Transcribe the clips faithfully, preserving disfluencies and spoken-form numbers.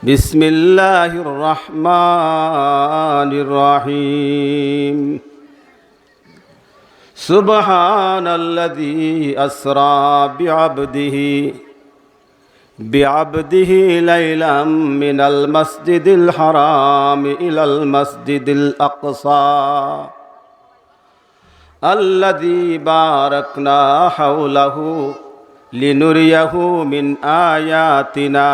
بسم الله الرحمن الرحيم. سبحان الذي أسرى بعبده، بعبده ليلا من المسجد الحرام إلى المسجد الأقصى الذي باركنا حوله لنريه من آياتنا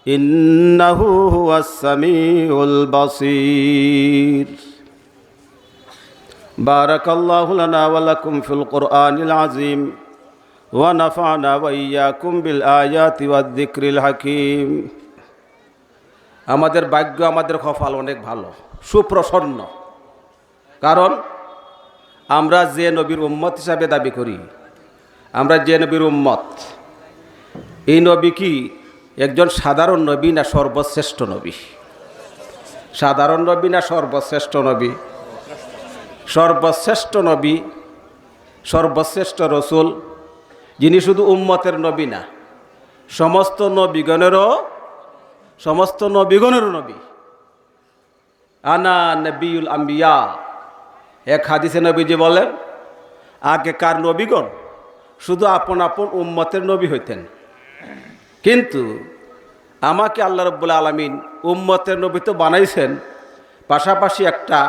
إنه هو السميع البصير. بارك الله لنا ولكم في القرآن العظيم ونفعنا وإياكم بالآيات والذكر الحكيم. আমাদের ভাগ্য, আমাদের কপাল অনেক ভালো, সুপ্রসন্ন। কারণ আমরা যে নবীর উম্মত হিসাবে দাবি করি, আমরা যে নবীর উম্মত, এই নবী কি একজন সাধারণ নবী না সর্বশ্রেষ্ঠ নবী? সাধারণ নবী না সর্বশ্রেষ্ঠ নবী? সর্বশ্রেষ্ঠ নবী, সর্বশ্রেষ্ঠ রসুল, যিনি শুধু উম্মতের নবী না, সমস্ত নবীগণেরও, সমস্ত নবীগণেরও নবী। আনা নবিউল আম্বিয়া। এক হাদিসে নবীজি বলেন, আগেকার নবীগণ শুধু আপন আপন উম্মতের নবী হইতেন, কিন্তু আমাকে আল্লাহ রব্বুল আলামিন উম্মতের নবী তো বানাইছেন, পাশাপাশি একটা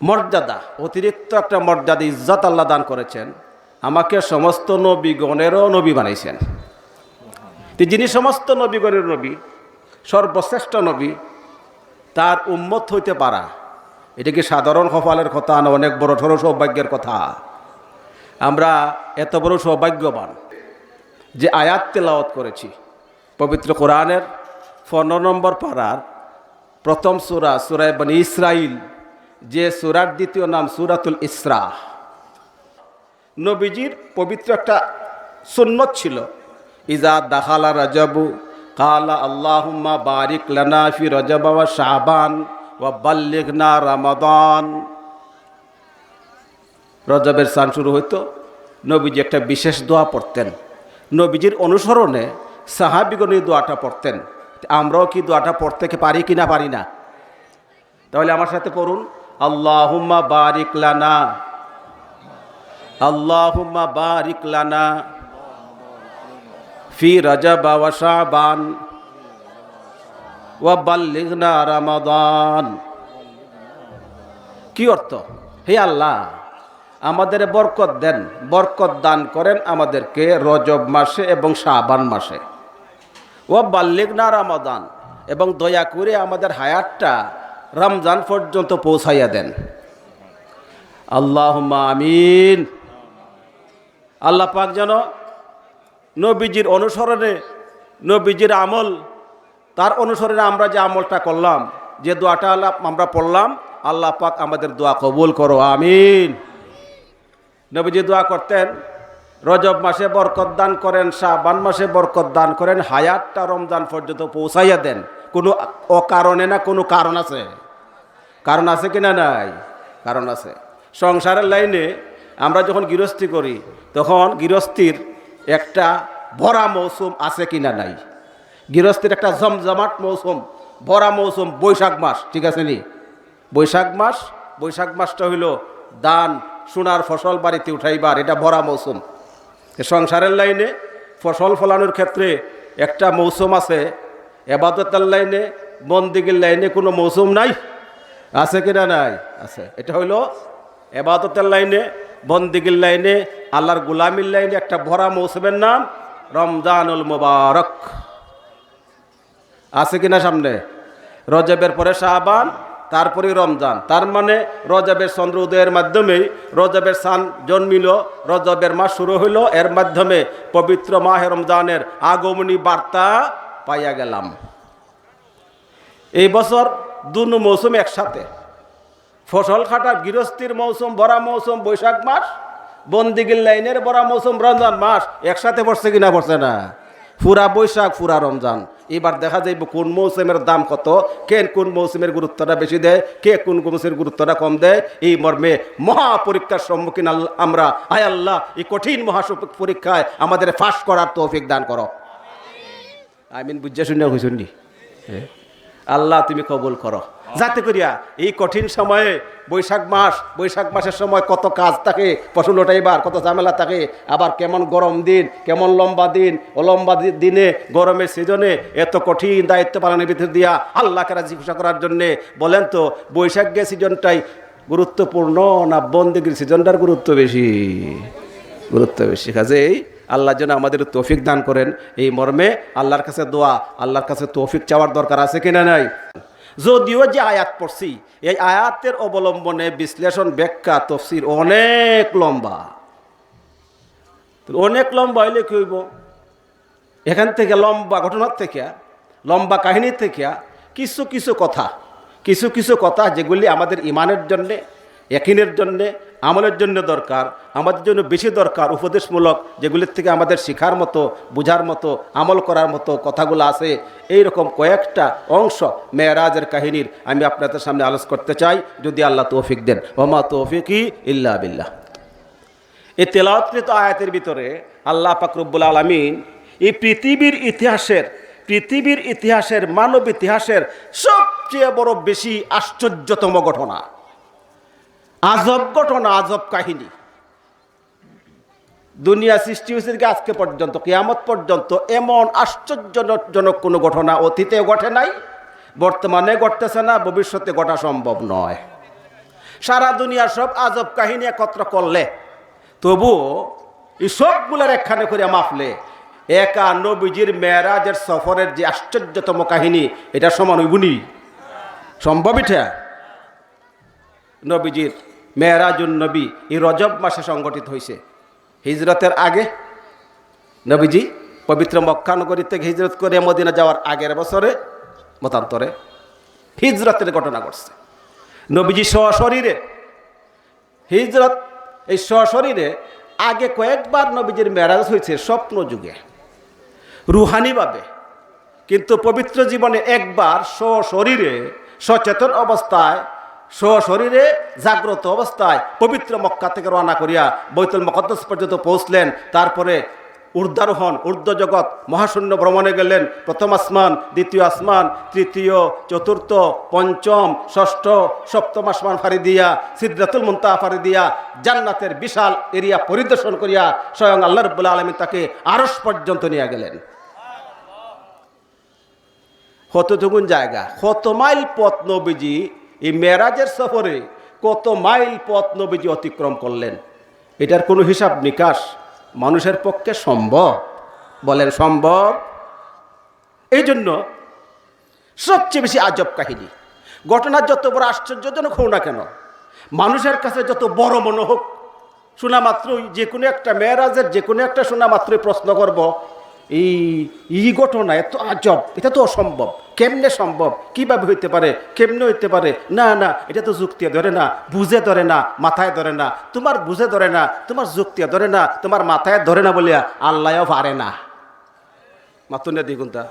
মর্যাদা, অতিরিক্ত একটা মর্যাদা, ইজ্জত আল্লাহ দান করেছেন। আমাকে সমস্ত নবীগণেরও নবী বানাইছেন। তো যিনি সমস্ত নবীগণের নবী, সর্বশ্রেষ্ঠ নবী, তার উম্মত হইতে পারা, এটা কি সাধারণ কপালের কথা না অনেক বড় সড় সৌভাগ্যের কথা? আমরা এত বড় সৌভাগ্যবান যে আয়াত তেলাওয়াত করেছি পবিত্র কোরআনের পনেরো নম্বর পারার প্রথম সূরা, সূরা বনি ইসরাইল, যে সূরার দ্বিতীয় নাম সূরাতুল ইসরা। নবীজির পবিত্র একটা সুন্নত ছিল, ইজা দাখালা রজবু কালা আল্লাহুম্মা বারিক লানা ফি রজব ওয়া শাবান ওয়া বাল্লিগনা রমাদান। রজবের চান শুরু হইতো, নবীজি একটা বিশেষ দোয়া পড়তেন। নবীজির অনুসরণে সাহাবীগণ এই দোয়াটা পড়তেন। আমরাও কি দোয়াটা পড়তে কি পারি কি না পারি না? তাহলে আমার সাথে পড়ুন, আল্লাহুম্মা বারিক লানা, আল্লাহুম্মা বারিক লানা ফি রজব ওয়া শাবান ওয়া বাল্লিগনা রমাদান। কি অর্থ? হে আল্লাহ, আমাদের বরকত দেন, বরকত দান করেন আমাদেরকে রজব মাসে এবং শাবান মাসে। ওয়া বাল্লিগনা রমাদান, এবং দয়া করে আমাদের হায়াতটা রমজান পর্যন্ত পৌঁছাইয়া দেন। আল্লাহুম্মা আমিন। আল্লাহ পাক যেন নবীজির অনুসরণে, নবীজির আমল, তার অনুসরণে আমরা যে আমলটা করলাম, যে দোয়াটা আল্লাহ, আমরা পড়লাম, আল্লাহ পাক আমাদের দোয়া কবুল করো, আমিন। নবীজি দোয়া করতেন, রজব মাসে বরকত দান করেন, শাবান মাসে বরকত দান করেন, হায়াতটা রমজান পর্যন্ত পৌঁছাইয়া দেন। কোনো অকারণে না, কোনো কারণ আছে? কারণ আছে কি না নাই? কারণ আছে। সংসারের লাইনে আমরা যখন গৃহস্থী করি, তখন গৃহস্থীর একটা ভরা মৌসুম আছে কি না নাই? গৃহস্থীর একটা জমজমাট মৌসুম, ভরা মৌসুম বৈশাখ মাস, ঠিক আছে নি? বৈশাখ মাস, বৈশাখ মাসটা হইল ধান, সোনার ফসল বাড়িতে উঠাইবার, এটা ভরা মৌসুম। তো সংসারের লাইনে ফসল ফলানোর ক্ষেত্রে একটা মৌসুম আছে, এবাদতের লাইনে, বন্দিগির লাইনে কোনো মৌসুম নাই? আছে কি না নাই? আছে। এটা হইল এবাদতের লাইনে, বন্দিগির লাইনে, আল্লাহর গোলামির লাইনে একটা ভরা মৌসুমের নাম রমজানুল মোবারক। আছে কি না সামনে? রজবের পরে শাবান, তারপরে রমজান। তার মানে রজবের চন্দ্র উদয়ের মাধ্যমেই রজবের চান জন্মিল, রজবের মাস শুরু হইল, এর মাধ্যমে পবিত্র মাহে রমজানের আগমনী বার্তা পাইয়া গেলাম। এই বছর দুনো মৌসুম একসাথে, ফসল কাটার গৃহস্থীর মৌসুম, ভরা মৌসুম বৈশাখ মাস, বন্দিগির লাইনের ভরা মৌসুম রমজান মাস, একসাথে পড়ছে কি না পড়ছে না? পুরা বৈশাখ, পুরা রমজান। এবার দেখা যাইব কোন মৌসুমের দাম কত, কে কোন মৌসুমের গুরুত্বটা বেশি দেয়, কে কোন মৌসুমের গুরুত্বটা কম দেয়। এই মর্মে মহা পরীক্ষার সম্মুখীন আল-, আমরা। আয় আল্লাহ, এই কঠিন মহা সুপ-, পরীক্ষায় আমাদের পাশ করার তৌফিক দান করো। আমিন বুঝিয়া শুনিয়া কইছইন নি? হ্যাঁ? আল্লাহ, তুমি কবুল করো। যাতে করিয়া এই কঠিন সময়ে, বৈশাখ মাস, বৈশাখ মাসের সময় কত কাজ থাকে, ফসল উঠাইবার কত ঝামেলা থাকে, আবার কেমন গরম দিন, কেমন লম্বা দিন, ও লম্বা দি-, দিনে, গরমের সিজনে এত কঠিন দায়িত্ব পালনের ভিতর দিয়া আল্লাহকে রাজি খুশি করার জন্যে। বলেন তো, বৈশাখ সিজনটাই গুরুত্বপূর্ণ না বন্দেগীর সিজনটার গুরুত্ব বেশি? গুরুত্ব বেশি। কাজেই আল্লাহ যেন আমাদের তৌফিক দান করেন। এই মর্মে আল্লাহর কাছে দোয়া, আল্লাহর কাছে তৌফিক চাওয়ার দরকার আছে কিনা নাই? যদিও যে আয়াত পড়ছি, এই আয়াতের অবলম্বনে বিশ্লেষণ, ব্যাখ্যা, তফসির অনেক লম্বা। তো অনেক লম্বা হইলে কি হইব? এখান থেকে, লম্বা ঘটনার থেকে, লম্বা কাহিনী থেকে কিছু কিছু কথা, কিছু কিছু কথা যেগুলি আমাদের ইমানের জন্যে, ইয়াকিনের জন্যে, আমলের জন্য দরকার, আমাদের জন্য বেশি দরকার, উপদেশমূলক, যেগুলির থেকে আমাদের শিখার মতো, বুঝার মতো, আমল করার মতো কথাগুলো আছে। এইরকম কয়েকটা অংশ মেরাজের কাহিনীর আমি আপনাদের সামনে আলোচ করতে চাই, যদি আল্লাহ তৌফিক দেন। ওমা তৌফিকি ইল্লা বিল্লাহ। এই তেলাওয়াতকৃত আয়াতের ভিতরে আল্লাহ পাক রব্বুল আলামিন এই পৃথিবীর ইতিহাসের, পৃথিবীর ইতিহাসের, মানব ইতিহাসের সবচেয়ে বড় বেশি আশ্চর্যতম ঘটনা, আজব ঘটনা, আজব কাহিনী। দুনিয়া সৃষ্টি হয়েছে থেকে আজকে পর্যন্ত, কিয়ামত পর্যন্ত এমন আশ্চর্যজনক কোনো ঘটনা অতীতে ঘটে নাই, বর্তমানে ঘটতেছে না, ভবিষ্যতে ঘটা সম্ভব নয়। সারা দুনিয়ার সব আজব কাহিনী একত্র করলে, তবুও এই সবগুলার একখানে করে মাপলে, একা নবীজির মেরাজের সফরের যে আশ্চর্যতম কাহিনী, এটা সমান হইবনি? সম্ভব এটা? নবীজির মেরাজুন নবী এই রজব মাসে সংঘটিত হয়েছে। হিজরতের আগে নবীজি পবিত্র মক্কা নগরী থেকে হিজরত করে মদিনা যাওয়ার আগের বছরে, মতান্তরে, হিজরতের ঘটনা ঘটছে। নবীজি সশরীরে হিজরত, এই সশরীরে আগে কয়েকবার নবীজির মেরাজ হয়েছে স্বপ্ন যুগে, রুহানিভাবে, কিন্তু পবিত্র জীবনে একবার সশরীরে, সচেতন অবস্থায়, সশরীরে, জাগ্রত অবস্থায় পবিত্র মক্কা থেকে রওনা করিয়া বৈতুল মুকাদ্দাস পর্যন্ত পৌঁছলেন। তারপরে ঊর্ধ্বারোহণ, ঊর্ধ্ব জগৎ, মহাশূন্য ভ্রমণে গেলেন। প্রথম আসমান, দ্বিতীয় আসমান, তৃতীয়, চতুর্থ, পঞ্চম, ষষ্ঠ, সপ্তম আসমান ফাড়ি দিয়া, সিদরাতুল মুনতাহা ফাড়ি দিয়া, জান্নাতের বিশাল এরিয়া পরিদর্শন করিয়া স্বয়ং আল্লাহ রাব্বুল আলামিন তাকে আরশ পর্যন্ত নিয়ে গেলেন। কতটুকুন জায়গা, কত মাইল পথ নবীজি, এই মেরাজের সফরে কত মাইল পথ নবীজি অতিক্রম করলেন, এটার কোনো হিসাব নিকাশ মানুষের পক্ষে সম্ভব? বলেন, সম্ভব? এই জন্য সবচেয়ে বেশি আজব কাহিনী। ঘটনা যত বড় আশ্চর্যজনক হোক না কেন, মানুষের কাছে যত বড় মনে হোক, শোনা মাত্রই, যে কোনো একটা মেরাজের যে কোনো একটা শোনা মাত্রই প্রশ্ন করব, এই, এই ঘটনা এত আজব, এটা তো অসম্ভব, কেমনে সম্ভব, কিভাবে হইতে পারে, কেমনে হইতে পারে? না, না, এটা তো যুক্তিয়ে ধরে না, বুঝে ধরে না, মাথায় ধরে না। তোমার বুঝে ধরে না, তোমার যুক্তিয়ে ধরে না, তোমার মাথায় ধরে না বলিয়া আল্লায়ও পারে না। মাতুন না দি কুনতা?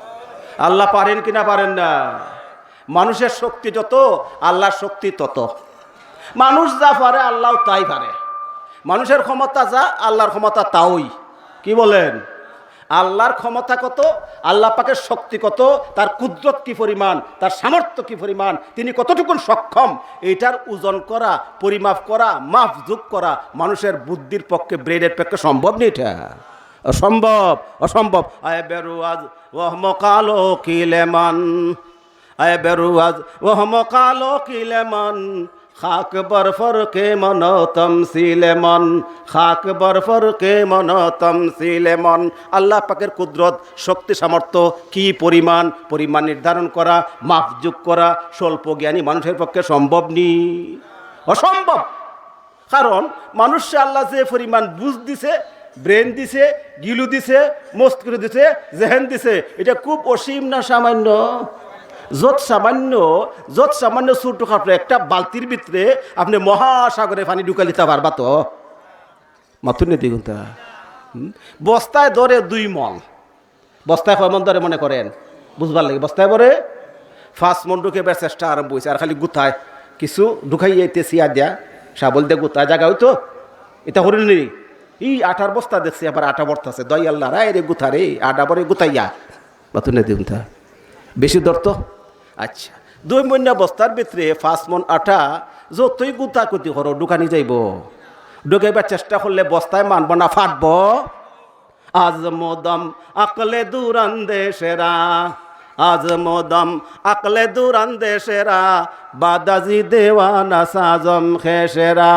আল্লাহ পারেন কি না পারেন না? মানুষের শক্তি যত, আল্লাহর শক্তি তত। মানুষ যা পারে, আল্লাহ তাই পারে। মানুষের ক্ষমতা যা, আল্লাহর ক্ষমতা তাই। কি বলেন? আল্লাহর ক্ষমতা কত, আল্লাহ পাকের শক্তি কত, তার কুদরত কি পরিমাণ, তার সামর্থ্য কি পরিমাণ, তিনি কতটুকুন সক্ষম, এইটার ওজন করা, পরিমাপ করা, মাপজোক করা মানুষের বুদ্ধির পক্ষে, ব্রেনের পক্ষে সম্ভব নেই। এটা অসম্ভব, অসম্ভব। আয় বেরুয়াজ ওহম কালো কিলেমান, আয় বেরুয়াজ ওহম কালো কিলেমান, খাক বরফর কে মন তমসিলেমান, খাক বরফর কে মন তমসিলেমান। আল্লাহ পাকের কুদরত, শক্তি, সামর্থ্য কি পরিমাণ, পরিমাণ নির্ধারণ করা, মাপজোক করা স্বল্প জ্ঞানী মানুষের পক্ষে সম্ভব নি, অসম্ভব। কারণ মানুষে আল্লাহ যে পরিমাণ বুঝ দিছে, ব্রেন দিছে, গিলু দিছে, মস্তিষ্ক দিছে, জেহেন দিছে, এটা খুব অসীম না সামান্য? যত সামান্য, যত সামান্য ছোটখাটো একটা বালতির ভিতরে আপনি মহাসাগরে পানি ঢুকাই দিতা পারবা তো? মাতুন না দি কুনতা? হুম? বস্তায় ধরে দুই মণ। বস্তায় কয় মণ ধরে মনে করেন? বুঝবার লাগি। বস্তায় ভরে পাঁচ মণ ঢুকাইবার চেষ্টা আরম্ভ হইছে। আর খালি গুতায়, কিছু ঢুকাইয়া ইতে ছিয়া দিয়া, শাবল দিয়া গুতায় জাগা হইতো। এটা করিল নি? এই আটার বস্তা দেখছি, আবার আটা ভরতাছে। দই আল্লাহ, রায় রে গুতা রে, আটা ভরে গুতাইয়া। বাতুনে দিন তা বেশি ধরতো। আচ্ছা, দুই মন বস্তার ভিতরে পাঁচ মন আটা যতই গুতাগুতি করো, ঢুকানি যাইবো? ঢুকাইবার চেষ্টা করলে বস্তায় মানবো না, ফাটবো। আজ মদম আকলে দুরান্দেশেরা, আজ মদম আকলে দুরান্দেশেরা, বাদাজি দেওয়ানা সাজম খেশেরা।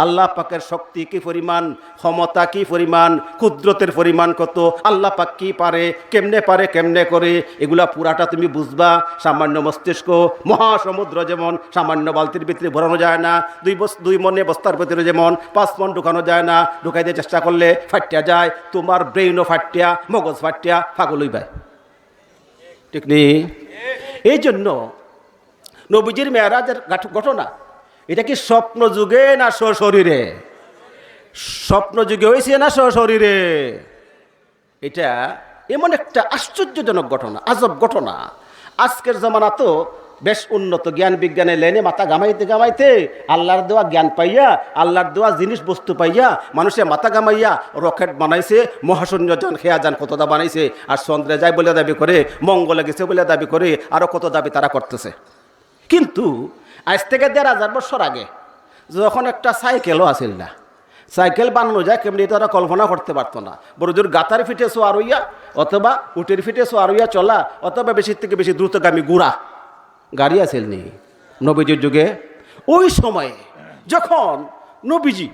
আল্লাহ পাকের শক্তি কি পরিমাণ, ক্ষমতা কি পরিমাণ, কুদরতের পরিমাণ কত, আল্লাহ পাক কি পারে, কেমনে পারে, কেমনে করে, এগুলা পুরাটা তুমি বুঝবা। সামান্য মস্তিষ্ক, মহাসমুদ্র যেমন সামান্য বালতির ভিতরে ভরানো যায় না, দুই বস-, দুই মনে বস্তার ভিতরে যেমন পাঁচ মন ঢুকানো যায় না, ঢুকাইতে চেষ্টা করলে ফাটিয়া যায়। তোমার ব্রেইনও ফাটিয়া, মগজ ফাটিয়া, পাগল হইবায়। ঠিক নি? এই জন্য নবীজির মেরাজের ঘট-, ঘটনা, এটা কি স্বপ্ন যুগে না সশরীরে? স্বপ্ন যুগে হয়েছে না সশরীরে? এটা এমন একটা আশ্চর্যজনক ঘটনা, আজব ঘটনা। আজকের জমানা তো বেশ উন্নত, জ্ঞান বিজ্ঞানের লাইনে মাথা ঘামাইতে ঘামাইতে আল্লাহর দেওয়া জ্ঞান পাইয়া, আল্লাহর দেওয়া জিনিস বস্তু পাইয়া মানুষে মাথা ঘামাইয়া রকেট বানাইছে, মহাশূন্য যান, খেয়া যান কতটা বানাইছে, আর চন্দ্রে যায় বলে দাবি করে, মঙ্গলে গেছে বলে দাবি করে, আরো কত দাবি তারা করতেছে। কিন্তু আজ থেকে দেড় হাজার বছর আগে যখন একটা সাইকেলও আছিল না, সাইকেল বানানো যায় কেমনি, এটা তারা কল্পনা করতে পারতো না। বড় জোর গাতার পিঠে সোয়ার হইয়া অথবা উটের পিঠে সোয়ার হইয়া চলা, অথবা বেশি থেকে বেশি দ্রুতগামী ঘোড়া, গাড়ি আছিল নি নবীজির যুগে? ওই সময়ে যখন নবীজি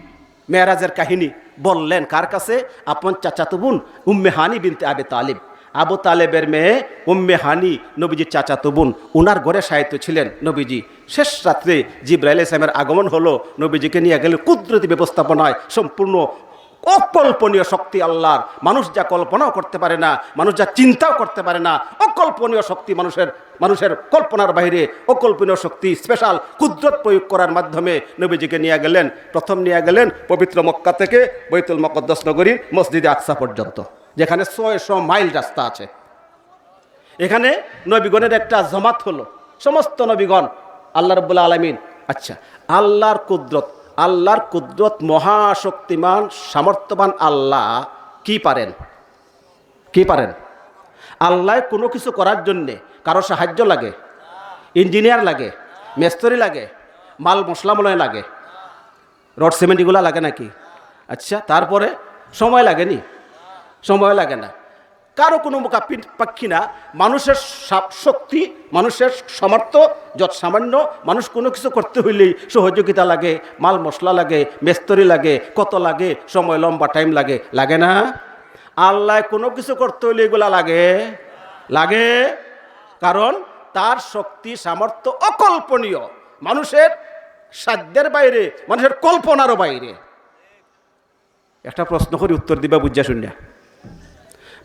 মেরাজের কাহিনী বললেন, কার কাছে? আপন চাচাতো বোন উম্মে হানি বিনতে আবি তালিব। আবু তালেবের মেয়ে উম্মে হানি, নবীজির চাচাতো বোন, ওনার ঘরে শায়িত ছিলেন নবীজি। শেষ রাত্রে জিব্রাইল ইসলামের আগমন হলো, নবীজিকে নিয়ে গেলেন কুদরতি ব্যবস্থাপনায়, সম্পূর্ণ অকল্পনীয় শক্তি আল্লাহর, মানুষ যা কল্পনাও করতে পারে না, মানুষ যা চিন্তাও করতে পারে না, অকল্পনীয় শক্তি মানুষের, মানুষের কল্পনার বাইরে, অকল্পনীয় শক্তি, স্পেশাল কুদরত প্রয়োগ করার মাধ্যমে নবীজিকে নিয়ে গেলেন। প্রথম নিয়ে গেলেন পবিত্র মক্কা থেকে বৈতুল মুকাদ্দাস নগরীর মসজিদে আকসা পর্যন্ত, যেখানে ছয়শো মাইল রাস্তা আছে। এখানে নবীগণের একটা জমাত হলো, সমস্ত নবীগণ, আল্লাহ রাব্বুল আলামিন। আচ্ছা, আল্লাহর কুদরত, আল্লাহর কুদরত, মহাশক্তিমান সামর্থ্যবান আল্লাহ কি পারেন? কি পারেন? আল্লাহ কোনো কিছু করার জন্যে কারো সাহায্য লাগে? ইঞ্জিনিয়ার লাগে? মেস্তরি লাগে? মাল মশলা মনে হয় লাগে? রড সিমেন্ট এগুলা লাগে নাকি? আচ্ছা, তারপরে সময় লাগেনি? সময় লাগে না। কারো কোনো মুখাপি-, পাক্ষী না। মানুষের সা-, শক্তি, মানুষের সামর্থ্য যত সামান্য, মানুষ কোনো কিছু করতে হইলেই সহযোগিতা লাগে, মাল মশলা লাগে, মেস্তরি লাগে, কত লাগে, সময় লম্বা টাইম লাগে, লাগে না? আল্লাহ কোনো কিছু করতে হইলে এগুলা লাগে, লাগে, কারণ তার শক্তি সামর্থ্য অকল্পনীয়, মানুষের সাধ্যের বাইরে, মানুষের কল্পনারও বাইরে। একটা প্রশ্ন করি, উত্তর দিবা বুঝা শুনিয়া।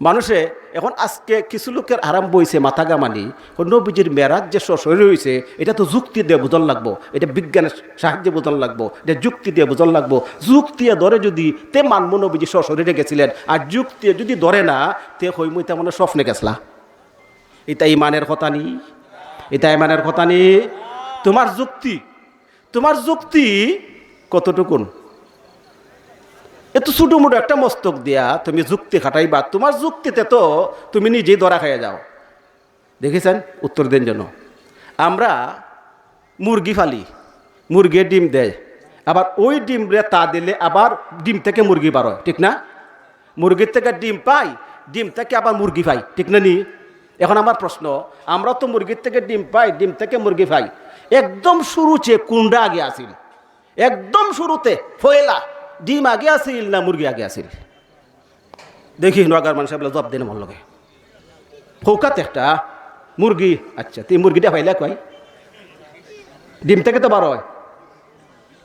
মানুষে এখন আজকে কিছু লোকের আরম্ভ হইছে মাথা ঘামানি, নবীজির মেরাজ যে সশরীরে হইছে, এটা তো যুক্তি দিয়ে বুঝন লাগবো, এটা বিজ্ঞানের সাহায্যে বুঝন লাগবো, এটা যুক্তি দিয়ে বুঝন লাগবো। যুক্তি দিয়ে ধরে যদি তে মানবো নবীজি সশরীরে গেছিলেন, আর যুক্তি দিয়ে যদি ধরে না, তে কইমু ইতা মনে স্বপ্নে গেছলা। ইতা ইমানের কথা নি, ইতা ইমানের কথা নি। তোমার যুক্তি, তোমার যুক্তি কতটুকুন? এত ছোটো মোটো একটা মস্তক দিয়া তুমি যুক্তি খাটাইবা, তোমার যুক্তিতে তো তুমি নিজেই ধরা খাইয়া যাও। দেখেছেন? উত্তর দেন যেন। আমরা মুরগি ফালি, মুরগিয়ে ডিম দেয়, আবার ওই ডিমরে তা দিলে আবার ডিম থেকে মুরগি বার হয়, ঠিক না? মুরগির থেকে ডিম পাই, ডিম থেকে আবার মুরগি পাই, ঠিক না নি? এখন আমার প্রশ্ন, আমরা তো মুরগির থেকে ডিম পাই, ডিম থেকে মুরগি পাই, একদম শুরুতে কোনটা আগে আছিল? একদম শুরুতে পয়লা ডিম আগে আছিল না মুরগি আগে আছিল? দেখি নগার মানুষ বলে জবাব দেন আমার লগে। কউক্কা তে একটা মুরগি, আচ্ছা, তে মুরগিটা পাইলা কই? ডিম থেকে তো বার হয়,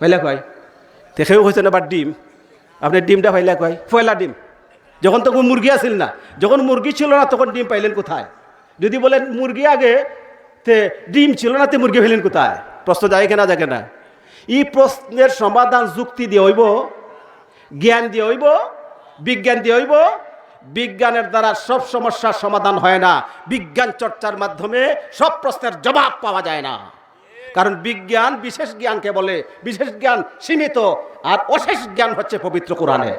পাইলা কই? তে কেউ কইছে না, বা ডিম, আপনে ডিমটা পাইলা কই? পয়লা ডিম, যখন তখন মুরগি আছিল না, যখন মুরগি ছিল না তখন ডিম পাইলেন কোথায়? যদি বলেন মুরগি আগে, তে ডিম ছিল না, তে মুরগি পাইলেন কোথায়? প্রশ্ন যায় কি না, যায় না? এই প্রশ্নের সমাধান যুক্তি দিয়া হইবো, জ্ঞান দিয়া হইবো, বিজ্ঞান দিয়া হইবো। বিজ্ঞানের দ্বারা সব সমস্যার সমাধান হয় না, বিজ্ঞান চর্চার মাধ্যমে সব প্রশ্নের জবাব পাওয়া যায় না। কারণ বিজ্ঞান বিশেষ জ্ঞানকে বলে, বিশেষ জ্ঞান সীমিত, আর অশেষ জ্ঞান হচ্ছে পবিত্র কোরআনে।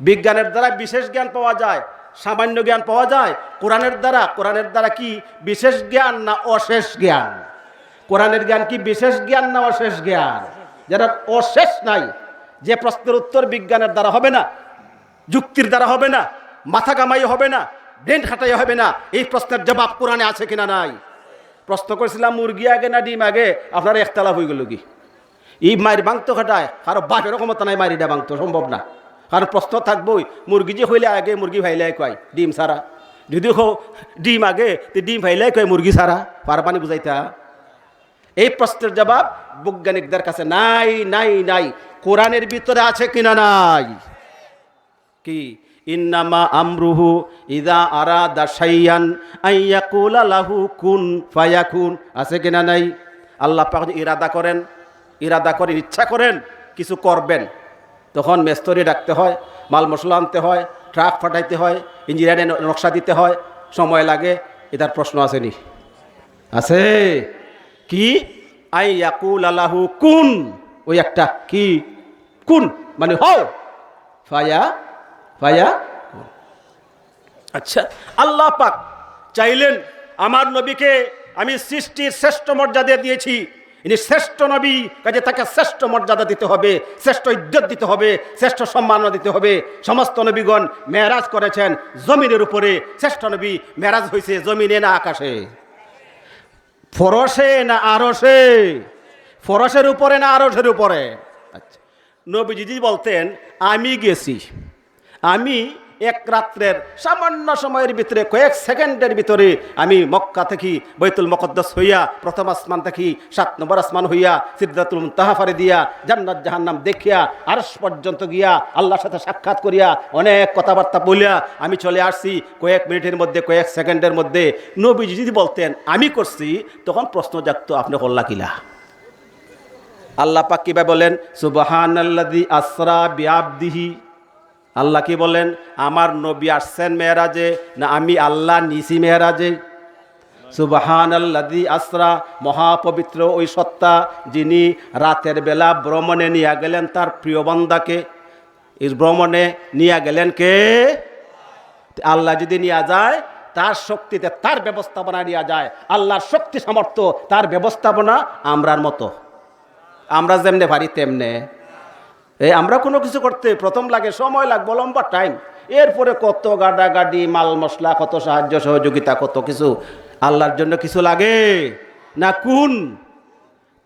বিজ্ঞানের দ্বারা বিশেষ জ্ঞান পাওয়া যায়, সামান্য জ্ঞান পাওয়া যায় কোরআনের দ্বারা। কোরআনের দ্বারা কি বিশেষ জ্ঞান না অশেষ জ্ঞান? কোরআনের জ্ঞান কি বিশেষ জ্ঞান না অশেষ জ্ঞান? যেটার অশেষ নাই, যে প্রশ্নের উত্তর বিজ্ঞানের দ্বারা হবে না, যুক্তির দ্বারা হবে না, মাথা কামাই হবে না, ব্রেন খাটাই হবে না, এই প্রশ্নের জবাব কোরআনে আছে কিনা নাই? প্রশ্ন করছিলাম, মুরগি আগে না ডিম আগে? আপনার একতলাফ হয়ে গেল কি? ই মাইর ভাঙতো খাটায়, কারো বাপেরও ক্ষমতা নাই মাইরিটা ভাঙতো, সম্ভব না। কারণ প্রশ্ন থাকবোই, মুরগি যে হইলে আগে মুরগি ফাইলাই কয় ডিম ছাড়া। যদি কও ডিম আগে, তে ডিম ফাইলাই কয় মুরগি ছাড়া। পারবানি বুঝাইতা? এই প্রশ্নের জবাব বৈজ্ঞানিকদের কাছে নাই, নাই, নাই। কোরআনের ভিতরে আছে কিনা নাই? কি? ইন্নামা আমরুহু ইযা আরাদা শাইয়ান আন ইয়াকুলা লাহু কুন ফায়াকুন। আছে কিনা নাই? আল্লাহ পাক যদি ইরাদা করেন, ইরাদা করেন, ইচ্ছা করেন, কিছু করবেন, তখন মেস্তরি ডাকতে হয়, মাল মশলা আনতে হয়, ট্রাক ফাটাইতে হয়, ইঞ্জিনিয়ারে ন-, নকশা দিতে হয়, সময় লাগে। এটার প্রশ্ন আছে নি? আছে। কি? আই ইয়াকুল আলাহু কুন, ওই একটা কি? কুন মানে হও, ফায়া, ফায়া। আচ্ছা, আল্লাহ পাক চাইলেন, আমার নবীকে আমি সৃষ্টির শ্রেষ্ঠ মর্যাদা দিয়েছি, ইনি শ্রেষ্ঠ নবী, কাজে তাকে শ্রেষ্ঠ মর্যাদা দিতে হবে, শ্রেষ্ঠ ইজ্জত দিতে হবে, শ্রেষ্ঠ সম্মাননা দিতে হবে। সমস্ত নবীগণ মেরাজ করেছেন জমিনের উপরে, শ্রেষ্ঠ নবী মেরাজ হয়েছে জমিনে না আকাশে? ফরশে না আরশে? ফরশের উপরে না আরশের উপরে? আচ্ছা, নবীজি যদি বলতেন, আমি গেছি, আমি এক রাত্রের সামান্য সময়ের ভিতরে, কয়েক সেকেন্ডের ভিতরে আমি মক্কা থেকে বাইতুল মুকাদ্দাস হইয়া, প্রথম আসমান থেকে সাত নম্বর আসমান হইয়া, সিদরাতুল মুনতাহা ফাড়ি দিয়া, জান্নাত জাহান্নাম দেখিয়া, আরশ পর্যন্ত গিয়া, আল্লাহর সাথে সাক্ষাৎ করিয়া, অনেক কথাবার্তা বলিয়া আমি চলে আসছি। কয়েক মিনিটের মধ্যে, কয়েক সেকেন্ডের মধ্যে নবীজি যদি বলতেন আমি করছি, তখন প্রশ্ন জাগতো, আপনি করলা কিলা? আল্লাহ পাক কিভাবে বলেন, সুবহানাল্লাযী আসরা বিআবদিহি। আল্লাহ কি বলেন, আমার নবী আসছেন মেরাজে, না আমি আল্লাহ নিছি মেরাজে? সুবহানাল্লাযী আসরা, মহাপবিত্র ওই সত্তা, যিনি রাতের বেলা ভ্রমণে নিয়ে গেলেন তার প্রিয় বান্দাকে। এই ভ্রমণে নিয়ে গেলেন কে? আল্লাহ যদি নিয়ে যায়, তার শক্তিতে, তার ব্যবস্থাপনা নিয়ে যায়। আল্লাহর শক্তি সামর্থ্য, তার ব্যবস্থাপনা আমরার মতো, আমরা যেমনে পারি তেমনে। এই আমরা কোনো কিছু করতে প্রথম লাগে, সময় লাগবো, লম্বা টাইম। এরপরে কত গাডাগাডি, মাল মশলা, কত সাহায্য সহযোগিতা, কত কিছু। আল্লাহর জন্য কিছু লাগে না? কুন,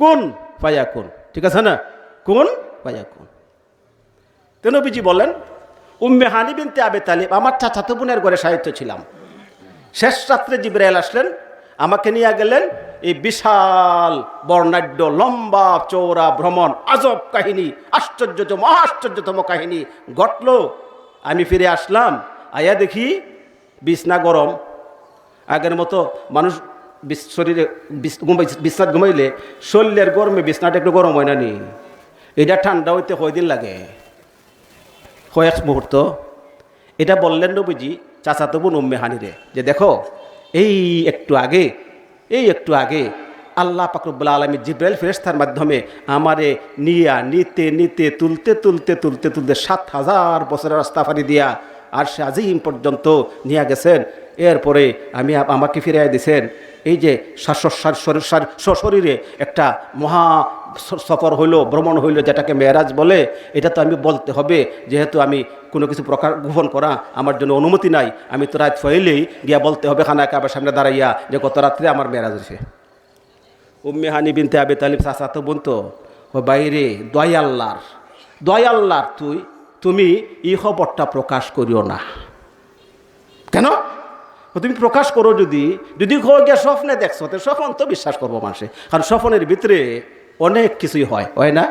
কুন ফায়াকুন, ঠিক আছে না? কুন ফায়াকুন। তো নবীজি বলেন, উম্মে হানি বিনতে আবি তালিব, আমার চাচাতো বোনের ঘরে শায়িত ছিলাম। শেষ রাত্রে জিব্রাইল আসলেন, আমাকে নিয়ে গেলেন। এই বিশাল বর্ণাঢ্য লম্বা চওড়া ভ্রমণ, আজব কাহিনী, আশ্চর্যতম, আশ্চর্যতম কাহিনী ঘটলো। আমি ফিরে আসলাম, আইয়া দেখি বিছনা গরম। আগের মতো মানুষ বিছ-, শরীরে বিছ-, ঘুমাই-, বিছনাত ঘুমাইলে শরীরের গরমে বিছনাটা একটু গরম হয় না নি? এটা ঠান্ডা হইতে কয়দিন লাগে? কয়েক মুহূর্ত। এটা বললেন নবীজি চাচাতো বোন উম্মে হানিরে, যে দেখো, এই একটু আগে, এই একটু আগে আল্লাহ পাক রব্বুল আলামিন জিব্রাইল ফেরেশতার মাধ্যমে আমারে নিয়া, নিতে নিতে, তুলতে তুলতে, তুলতে তুলতে সাত হাজার বছরের রাস্তা ফাড়ি দিয়া আরশে আজিম পর্যন্ত নিয়ে গেছেন। এরপরে আমি আপ-, আমাকে ফিরাই দিছেন। এই যে সা-, স-, সা-, সর-, সর-, সশরীরে একটা মহা স-, সফর হইল, ভ্রমণ হইল, যেটাকে মেরাজ বলে, এটা তো আমি বলতে হবে, যেহেতু আমি কোনো কিছু প্রকাশ গোপন করা আমার জন্য অনুমতি নাই। আমি তো রাত হইলেই গিয়া বলতে হবে খানায়ে কাবার সামনে দাঁড়াইয়া যে গত রাত্রে আমার মেরাজ হয়েছে। উম্মে হানি বিনতে আবি তালিব চাচাতো বোন তো, ও বাইরে, দোয়াই আল্লাহর, দোয়াই আল্লাহর, তুই, তুমি এই খবরটা প্রকাশ করিও না। কেন? ও তুমি প্রকাশ করো যদি, যদি কও গিয়া স্বপ্নে দেখছো, তো স্বপ্ন তো বিশ্বাস করবো মানুষে, কারণ স্বপ্নের ভিতরে অনেক কিছুই হয়, হয় না?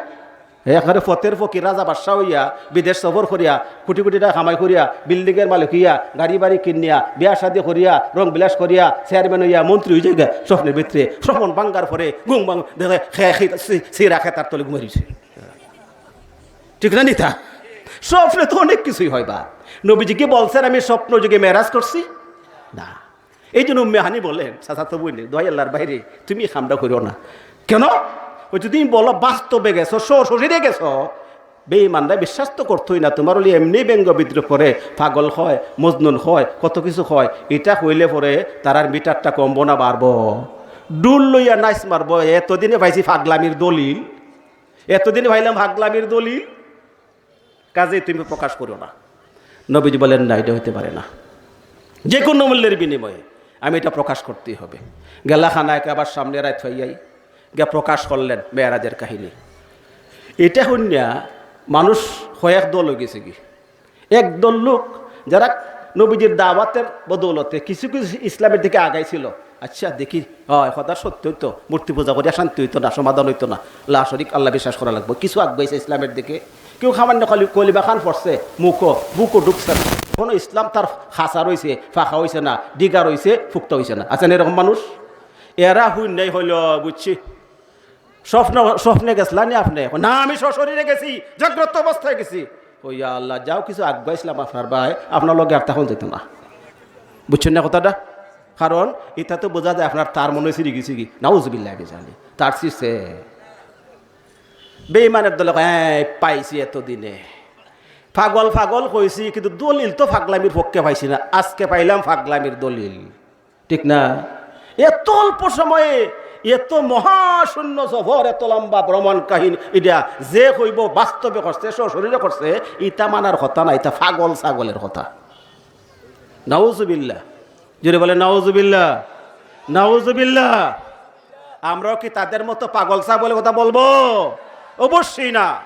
একেবারে ফতের ফকির রাজা বাদশাহ হইয়া, বিদেশ সফর করিয়া, কোটি কোটি টাকা কামাই করিয়া, বিল্ডিংয়ের মালিক হইয়া, গাড়ি বাড়ি কিনিয়া, বিয়া শাদি করিয়া, রং বিলাস করিয়া, চেয়ারম্যান হইয়া, মন্ত্রী হয়ে যায়, স্বপ্নের ভিতরে, স্বপ্ন ভাঙ্গার পরে ঘুম ভাঙ, দেখে খে-, খে-, সি-, সিরা খেতার তলে ঘুমাই রইছে। ঠিক না নিতা? স্বপ্নে তো অনেক কিছুই হয় বা। নবীজি কি বলছেন আমি স্বপ্ন যোগে মেরাজ করছি? না। এই জন্য উম্মে হানি বলেন, চাচাতো বোনে, দোয়াই আল্লাহর বাইরে, তুমি এই কামটা করিও না। কেন? ওই যদি তুমি বলো বাস্তবে গেছো, সশরীরে গেছো, বেঈমানরা বিশ্বাস তো করতোই না, তুমার অলি এমনি ব্যঙ্গ বিদ্রূপ করে, পাগল কয়, মজনুন কয়, কত কিছু কয়। ইটা কইলে পরে তারার মিটারটা কমবো না বাড়বো? ডুল লইয়া নাইস মারবো, এতদিনে পাইছি পাগলামির দলিল, এতদিনে পাইলাম পাগলামির দলিল। কাজেই তুমি প্রকাশ করিও না। নবীজি বলেন, "না, এটা হইতে পারে না, যে কোনো মূল্যের বিনিময়ে আমি এটা প্রকাশ করতেই হবে।" গেলা খানায় কাবার সামনে রাইত পাইয়াই গিয়া প্রকাশ করলেন মেরাজের কাহিনী। ইটা হুনিয়া মানুষ কয়েক দল অইগেছে গি। এক দল লোক যারা নবীজির দাওয়াতের বদৌলতে কিছু কিছু ইসলামের দিকে আগাইছিল, আচ্ছা দেখি, হয় কথা সত্যি হইতো, মূর্তি পূজা করিয়া শান্তি হইতো না, সমাধান হইতো না, লা শরিক আল্লাহ বিশ্বাস করা লাগবো, কিছু আগাইছে ইসলামের দিকে। কেউ সামান্য খালি কলিমা খান পড়ছে, মুখো বুকো ঢুকছে না, কোনো ইসলাম তার খাসা রইছে, ফাঁকা হইছে না, ডিগা রইছে, ফুক্তা হইছে না। আছেন এরকম মানুষ? এরা হুইন্যাই হইল, বুঝছি। স্বপ্ন, স্বপ্নে গেছলা নি আপনি? "না, আমি সশরীরে গেছি, জাগ্রত অবস্থায় গেছি।" "ও ইয়া আল্লাহ, যাও কিছু আগাইছিলাম আপনার ভাই, আপনার লগে আর তখন যেত না।" বুঝছেন না কথাটা? কারণ ইটা তো বোঝা যায় আপনার তার মনে ছিঁড়ি গেছে গি। নাউজুবিল্লাহ বিজালি। তার শিষে বেইমানের দলে কয়, "হ্যাঁ, পাইছি এতদিনে। পাগল পাগল কইছি, কিন্তু দলিল তো পাগলামির পক্ষে পাইছি না। আজকে পাইলাম পাগলামির দলিল।" ঠিক না? এত অল্প সময়ে এত মহাশূন্য সফর, এত লম্বা ভ্রমণ কাহিনী, এটা যে কইব বাস্তবে করছে, সশরীরে করছে, ইটা মানার কথা না, ইটা পাগল ছাগলের কথা। নাউজুবিল্লাহ। জোরে বলে, "নাউজুবিল্লাহ, নাউজুবিল্লাহ।" আমরাও কি তাদের মতো পাগল ছাগলের কথা বলবো? অবশ্যই না।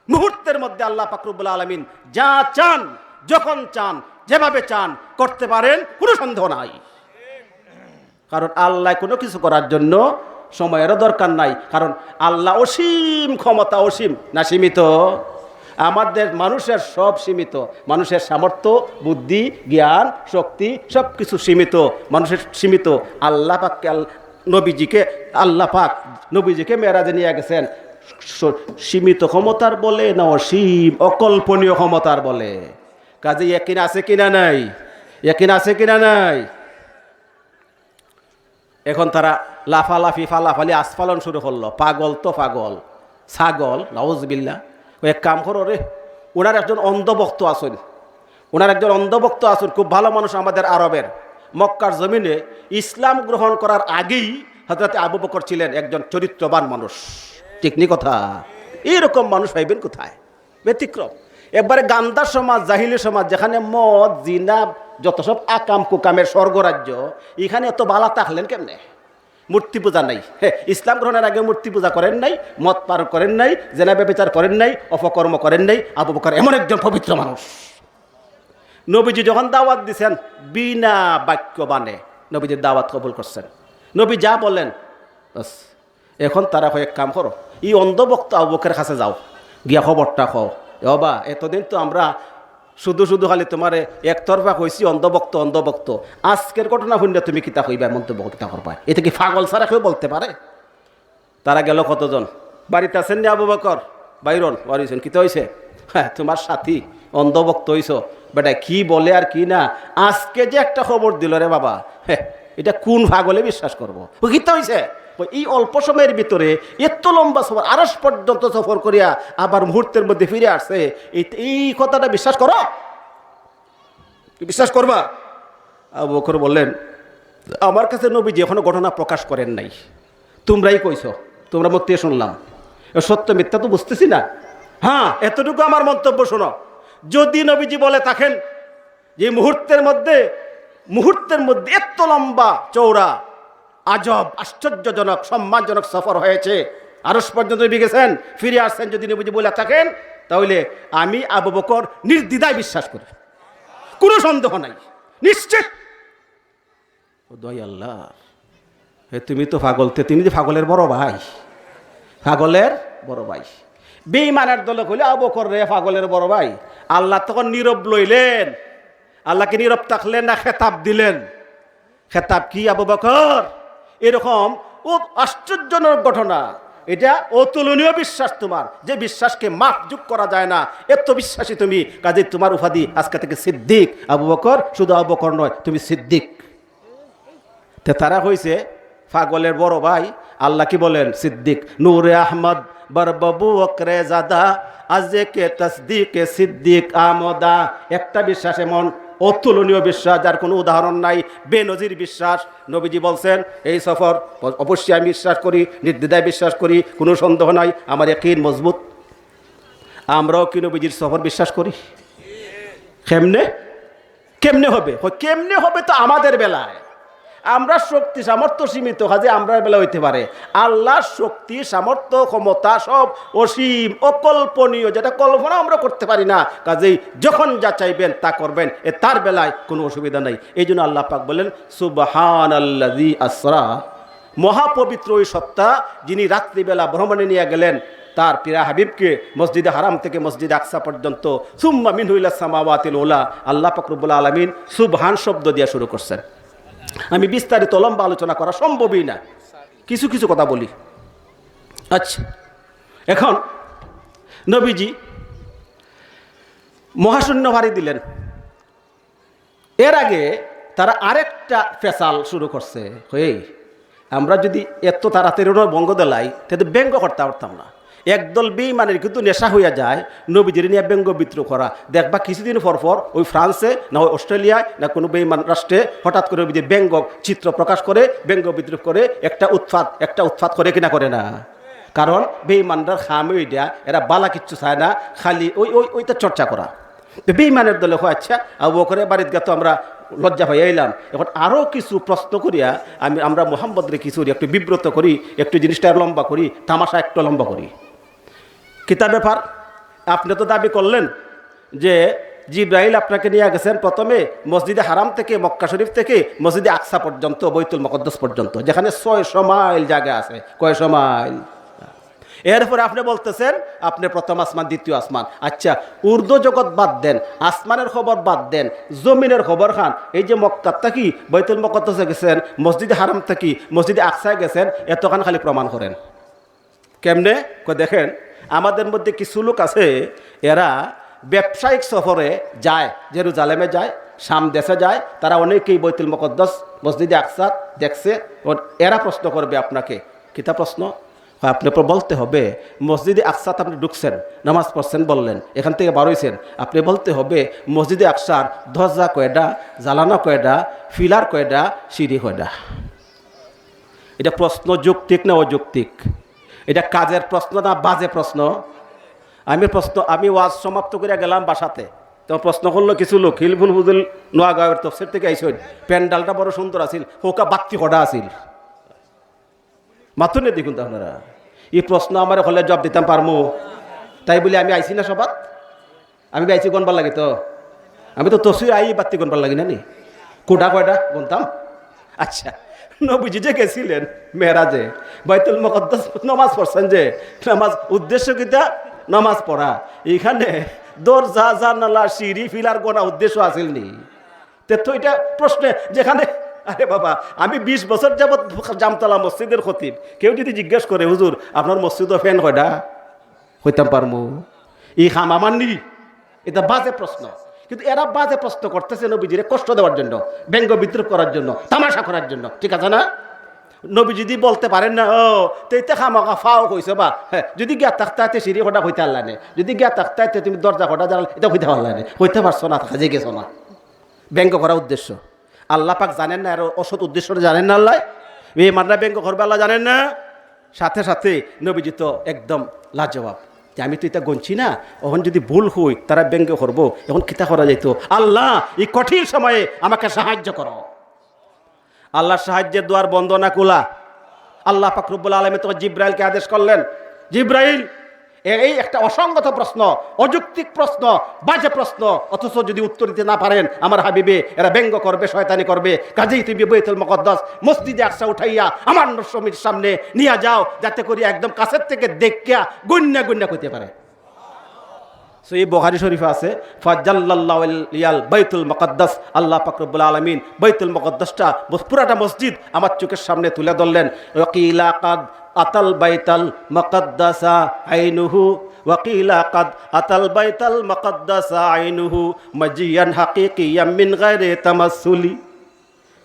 মুহূর্তের মধ্যে আল্লাহ পাক রব্বুল আলামিন যা চান, যখন চান, যেভাবে চান করতে পারেন, কোনো সন্দেহ নাই। কারণ আল্লাহ কোনো কিছু করার জন্য সময়েরও দরকার নাই, কারণ আল্লাহ অসীম ক্ষমতা, অসীম না সীমিত? আমাদের মানুষের সব সীমিত, মানুষের সামর্থ্য, বুদ্ধি, জ্ঞান, শক্তি, সব কিছু সীমিত, মানুষের সীমিত। আল্লাহ পাককে আল-, নবীজিকে, আল্লাহ পাক নবীজিকে মেরাজে নিয়ে গেছেন স-, সীমিত ক্ষমতার বলে না অসীম অকল্পনীয় ক্ষমতার বলে? কাজে ইয়াকিন আছে কিনা নাই? ইয়াকিন আছে কিনা নাই? এখন তারা লাফালাফি, ফালাফালি, আস্ফালন শুরু করলো। পাগল তো পাগল, ছাগল, নাউজুবিল্লাহ। ও এক কাম করো রে, ওনার একজন অন্ধভক্ত আছেন, ওনার একজন অন্ধভক্ত আছেন, খুব ভালো মানুষ আমাদের আরবের, মক্কার জমিনে ইসলাম গ্রহণ করার আগেই হযরতে আবু বকর ছিলেন একজন চরিত্রবান মানুষ। ঠিক নি কথা? এইরকম মানুষ পাইবেন কোথায়? ব্যতিক্রম। একবারে গান্দা সমাজ, জাহিলি সমাজ, যেখানে মদ, জিনা, যত সব আকাম কুকামের স্বর্গরাজ্য, এখানে এত বালা থাকলেন কেমনে? মূর্তি পূজা নাই। হে, ইসলাম গ্রহণের আগে মূর্তি পূজা করেন নাই, মদ পান করেন নাই, জেনা ব্যভিচার করেন নাই, অপকর্ম করেন নাই। আবু বকর এমন একজন পবিত্র মানুষ। নবীজি যখন দাওয়াত দিছেন, বিনা বাক্য বাণে নবীজির দাওয়াত কবুল করছেন। নবী যা বলেন, বাস। এখন তারা কয়, "এক কাম করো, এই অন্ধভক্ত আবু বকরের কাছে যাও, গিয়া খবরটা কও, 'এ বাবা, এতদিন তো আমরা শুধু শুধু খালি তোমারে একতরফা কইছি অন্ধভক্ত, অন্ধভক্ত, আজকের ঘটনা শুনলে তুমি কিতা কইবা, মন্তব্য কিতা করবা? এটা কি পাগল ছাড়া কেউ বলতে পারে?'" তারা গেল কতজন, "বাড়িত আছেন নি আবু বকর? বাইরন, বাড়ি হইছেন, কিতা হইছে?" "হ্যাঁ, তোমার সাথী অন্ধভক্ত হইছো, বেটা কি বলে আর কি না, আজকে যে একটা খবর দিল রে বাবা, হ্যাঁ, এটা কোন পাগলে বিশ্বাস করবো? ও কিতা হইছে?" ওই এই অল্প সময়ের ভিতরে এত লম্বা সফর, আরশ পর্যন্ত সফর করিয়া আবার মুহূর্তের মধ্যে ফিরে আসছে, এই, এই কথাটা বিশ্বাস করো? বিশ্বাস করবা? আবু বকর বললেন, "আমার কাছে নবীজি এখনো ঘটনা প্রকাশ করেন নাই, তোমরাই কইছো, তোমরা মধ্যে শুনলাম, এ সত্য মিথ্যা তো বুঝতেছি না। হ্যাঁ, এতটুকু আমার মন্তব্য শোনো, যদি নবীজি বলে থাকেন যে মুহূর্তের মধ্যে, মুহূর্তের মধ্যে এত লম্বা চওড়া, আজব, আশ্চর্যজনক, সম্মানজনক সফর হয়েছে, আরশ পর্যন্ত নবী গেছেন, ফিরে আসছেন, যদি নবীজি বলে থাকেন, তাহলে আমি আবু বকর নির্দ্বিধায় বিশ্বাস করি, কোনো সন্দেহ নাই, নিশ্চিত।" ও দোহাই আল্লাহ, হে তুমি তো পাগল, তে তিনি যে পাগলের বড় ভাই, পাগলের বড় ভাই। বেঈমানের দলে কইলে, "আবু বকর রে, পাগলের বড় ভাই।" আল্লাহ তখন নীরব লইলেন। আল্লাহ কি নীরব থাকলেন না খেতাব দিলেন? খেতাব কি, "আবু বকর, এরকম ও আশ্চর্যজনক ঘটনা, এটা অতুলনীয় বিশ্বাস তোমার, যে বিশ্বাসকে মাপজোক করা যায় না, এত বিশ্বাসী তুমি, কাজেই তোমার উপাধি আজকে থেকে সিদ্দিক।" আবু বকর, শুধু আবু বকর নয়, তুমি সিদ্দিক। তে তারা কইছে, "পাগলের বড় ভাই।" আল্লাহ কি বলেন? "সিদ্দিক।" "নূরে আহমদ বর ববু অকরে জাদা, আজকে তসদিকে সিদ্দিক আমদা, একটা বিশ্বাস এমন অতুলনীয় বিশ্বাস, যার কোনো উদাহরণ নাই, বেনজির বিশ্বাস। নবীজি বলছেন, এই সফর অবশ্যই আমি বিশ্বাস করি, নির্দ্বিধায় বিশ্বাস করি, কোনো সন্দেহ নাই, আমার ইয়াকিন মজবুত। আমরাও কি নবীজির সফর বিশ্বাস করি? কেমনে? কেমনে হবে? কয়, কেমনে হবে তো আমাদের বেলায়? আমরা শক্তি সামর্থ্য সীমিত, কাজে আমরার বেলা হইতে পারে। আল্লাহর শক্তি, সামর্থ্য, ক্ষমতা সব অসীম, অকল্পনীয়, যেটা কল্পনা আমরা করতে পারি না। কাজেই যখন যা চাইবেন তা করবেন, এ তার বেলায় কোনো অসুবিধা নাই। এই জন্য আল্লাহ পাক বলেন, "সুবহানাল্লাযী আসরা", মহাপবিত্র ওই সত্তা যিনি রাত্রিবেলা ভ্রমণে নিয়ে গেলেন তার প্রিয় হাবিবকে মসজিদে হারাম থেকে মসজিদে আকসা পর্যন্ত, সুম্মা মিনহু ইলা সামাওয়াতিল উলা, আল্লাহ পাক রব্বুল আলামিন সুবহান শব্দ দিয়ে শুরু করছেন। আমি বিস্তারিত লম্বা আলোচনা করা সম্ভবই না, কিছু কিছু কথা বলি। আচ্ছা, এখন নবীজি মহাশূন্য পাড়ি দিলেন। এর আগে তারা আরেকটা ফেসাল শুরু করছে, "এই, আমরা যদি এত তাড়াতাড়ি ওনার বঙ্গ দিলাই, তাহলে ব্যঙ্গ করতে পারতাম না।" একদল বেইমানের কিন্তু নেশা হইয়া যায় নবীজির নিয়ে ব্যঙ্গ বিদ্রুপ করা। দেখবা কিছুদিন পর পর ওই ফ্রান্সে, না ওই অস্ট্রেলিয়ায়, না কোনো বেইমান রাষ্ট্রে হঠাৎ করে নবীজির ব্যঙ্গ চিত্র প্রকাশ করে, ব্যঙ্গ বিদ্রুপ করে, একটা উৎপাত, একটা উৎপাত করে কিনা করে না? কারণ বেইমানরার খামে ওইটা, এরা বালা কিচ্ছু চায় না, খালি ওই, ওই, ওইটা চর্চা করা। তো বেইমানের দলে কয়, "আচ্ছা, আবু বকরের বাড়িত গিয়া তো আমরা লজ্জা পাইয়া আইলাম, এখন আরও কিছু প্রশ্ন করিয়া আমি, আমরা মোহাম্মদরে কিছু করি, একটু বিব্রত করি, একটু জিনিসটা লম্বা করি, তামাশা একটু লম্বা করি।" কিতা ব্যাপার? আপনি তো দাবি করলেন যে জিব্রাইল আপনাকে নিয়ে গেছেন প্রথমে মসজিদে হারাম থেকে, মক্কা শরীফ থেকে মসজিদে আকসা পর্যন্ত, বৈতুল মুকাদ্দাস পর্যন্ত, যেখানে ছয়শো মাইল জায়গা আছে। কয়শো মাইল? এরপরে আপনি বলতেছেন আপনি প্রথম আসমান, দ্বিতীয় আসমান। আচ্ছা, ঊর্ধ্ব জগৎ বাদ দেন, আসমানের খবর বাদ দেন, জমিনের খবর খান। এই যে মক্কা থাকি বৈতুল মুকাদ্দাসে গেছেন, মসজিদে হারাম থাকি মসজিদে আকসায় গেছেন, এতখান খালি প্রমাণ করেন। কেমনে? কয়, দেখেন, আমাদের মধ্যে কিছু লোক আছে, এরা ব্যবসায়িক সফরে যায়, জেরুজালেমে যায়, শাম দেশে যায়, তারা অনেকেই বৈতুল মুকাদ্দাস, মসজিদে আকসা দেখছে। ও, এরা প্রশ্ন করবে আপনাকে। কিতা প্রশ্ন? কয়, আপনি প-, বলতে হবে, মসজিদে আকসাত আপনি ঢুকছেন, নামাজ পড়ছেন বললেন, এখান থেকে বার হইছেন, আপনি বলতে হবে, মসজিদে আকসার দরজা কয়টা, জানালা কয়টা, পিলার কয়টা, সিঁড়ি কয়টা? এটা প্রশ্ন যৌক্তিক না অযৌক্তিক? এটা কাজের প্রশ্ন না বাজে প্রশ্ন? আমি প্রশ্ন, আমি ওয়াজ সমাপ্ত করে গেলাম বাসাতে, তো প্রশ্ন করলো কিছু লোক, হিলফুল ফুজুল নোয়াগাঁওয়ের তফসির থেকে আইসইন, প্যান্ডালটা বড় সুন্দর আছিল, হোকা বাত্তি কটা আছিল? মাতুন নি দেখুন তো আপনারা, এই প্রশ্ন আমারে করলে জবাব দিতাম পারমু? তাই বলে আমি আইছি না সভাত? আমি আইছি গনবার লাগি তো? আমি তো তফসির আই বাত্তি গনবার লাগি না নি? কোটা কয়টা গুনতাম? আচ্ছা, নবীজি যে গেছিলেন মেরাজে, বাইতুল মুকাদ্দাস নামাজ পড়ছেন যে, নামাজ উদ্দেশ্য কিতা? নামাজ পড়া। এখানে দরজা, জানালা, সিঁড়ি, পিলার গনা উদ্দেশ্য আছিল নি? তে তো এটা প্রশ্নে যেখানে, আরে বাবা, আমি বিশ বছর যাবৎ জামতলা মসজিদের খতিব, কেউ যদি জিজ্ঞেস করে, "হুজুর, আপনার মসজিদো ফ্যান কয়টা?" কইতাম পারমু? এই কাম আমার নি? এটা বাজে প্রশ্ন। কিন্তু এরা বাজে প্রশ্ন করতেছে নবীজিরে কষ্ট দেওয়ার জন্য, ব্যঙ্গ বিদ্রুপ করার জন্য, তামাশা করার জন্য, ঠিক আছে না? নবী যদি বলতে পারেন না, ও, তে ইতে খামাখা ফাও কইছো বা, হ্যাঁ, যদি গিয়া থাকতাইতে সিঁড়ি কটা কইতে পারলা নে, যদি গিয়া থাকতাইতে তুমি দরজা কটা জানালা, এটা কইতে পারলা নে, কইতে পারছো না, কাজে গেছো না। ব্যঙ্গ করা উদ্দেশ্য। আল্লাহ পাক জানেন না, আর অসৎ উদ্দেশ্যটা জানেন না আল্লাহ? বেইমানরা ব্যঙ্গ করবে আল্লাহ জানেন না? সাথে সাথে নবীজি তো একদম লাজবাব, যে আমি তো এটা গনছি না, এখন যদি ভুল হই, তারা ব্যঙ্গ করবো, এখন কিতা করা যাইতো? আল্লাহ, এই কঠিন সময়ে আমাকে সাহায্য করো। আল্লাহর সাহায্যের দুয়ার বন্ধ না খোলা? আল্লাহ পাক রব্বুল আলামিন তখন জিব্রাইলকে আদেশ করলেন, "জিব্রাইল, এ-, এই একটা অসঙ্গত প্রশ্ন, অযৌক্তিক প্রশ্ন, বাজে প্রশ্ন, অথচ যদি উত্তর দিতে না পারেন আমার হাবিবে, এরা ব্যঙ্গ করবে, শয়তানি করবে। কাজেই তুমি বাইতুল মুকাদ্দাস, মসজিদে আকসা উঠাইয়া আমার নবীর সামনে নিয়ে যাও, যাতে করি একদম কাছের থেকে দেখিয়া গণ্যা গণ্যা কইতে পারে।" সহিহ বুখারী শরীফে আছে, "ফাজাল্লাল্লাহু লিয়াল বাইতুল মুকাদ্দাস", আল্লাহ পাক রব্বুল আলামিন বাইতুল মুকাদ্দাসটা, পুরাটা মসজিদ আমার চোখের সামনে তুলে ধরলেন। "ওয়াকিলা কাদ আতাল বাইতাল মুকাদ্দাসা আইনুহু, ওয়াকিলা কাদ আতাল বাইতাল মুকাদ্দাসা আইনুহু, মাজিয়ান হাকিকিয়াম মিন গায়রে তামাসসুলি।"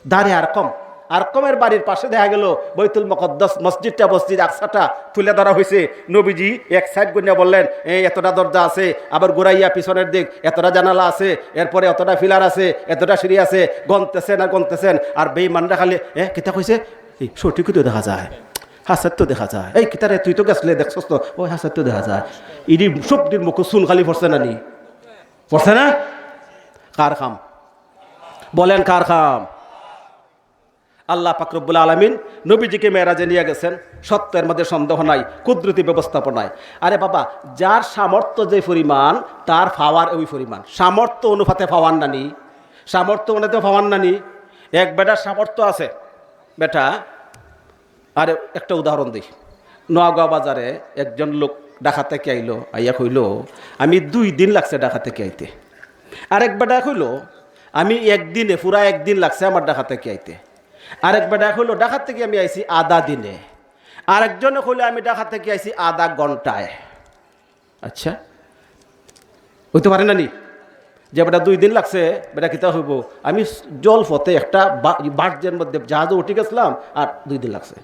দারে আরকম, আরকমের বাড়ির পাশে দেখা গেল বাইতুল মুকাদ্দাস, মসজিদটা, মসজিদ আকসাটা তুলে ধরা হয়েছে। নবীজি এক সাইড করিয়া বললেন, "এই এতটা দরজা আছে, আবার ঘুরাইয়া পিছনের দিক এতটা জানালা আছে, এরপরে এতটা পিলার আছে, এতটা সিঁড়ি আছে।" গনতেছেন আর গনতেছেন, আর বেঈমানরা খালি, "এ, কিতা কইছে? এই সঠিকই তো দেখা যায়, হাসাত তো দেখা যায়। এই কিতারে, তুই তো গেছলে, দেখছস তো, ওই হাসাত তো দেখা যায়।" ইডি সবটির মুখো চুন খালি পড়ছে না নি? পড়ছে না? কার কাম? বলেন, কার কাম? আল্লাহ পাক রব্বুল আলামিন নবীজিকে মেরাজে নিয়ে গেছেন, সত্য, এর মধ্যে সন্দেহ নাই, কুদরতি ব্যবস্থাপনায়। আরে বাবা, যার সামর্থ্য যে পরিমাণ, তার পাওয়ার ওই পরিমাণ। সামর্থ্য অনুপাতে পাওয়ার নানি, সামর্থ্য অনুপাতে পাওয়ার নানি। এক বেটার সামর্থ্য আছে, বেটা, আর একটা উদাহরণ দিই। নোয়াগাঁও বাজারে একজন লোক ঢাকা থেকে আইলো, আইয়া কইলো, "আমি দুই দিন লাগছে ঢাকা থেকে আইতে।" আরেক বেটা কইলো, "আমি একদিনে, পুরা একদিন লাগছে আমার ঢাকা থেকে আইতে।" আরেক বেটা কইলো, "ঢাকা থেকে আমি আইছি আধা দিনে।" আরেকজনে কইলো, "আমি ঢাকা থেকে আইছি আধা ঘন্টায়।" আচ্ছা, হইতে পারে না নি? যে বেটা দুই দিন লাগছে, বেটা কিতা হইব? "আমি জলপথে একটা বা-, বার্জের মধ্যে জাহাজে উঠি গেছিলাম, আর দুই দিন লাগছে।"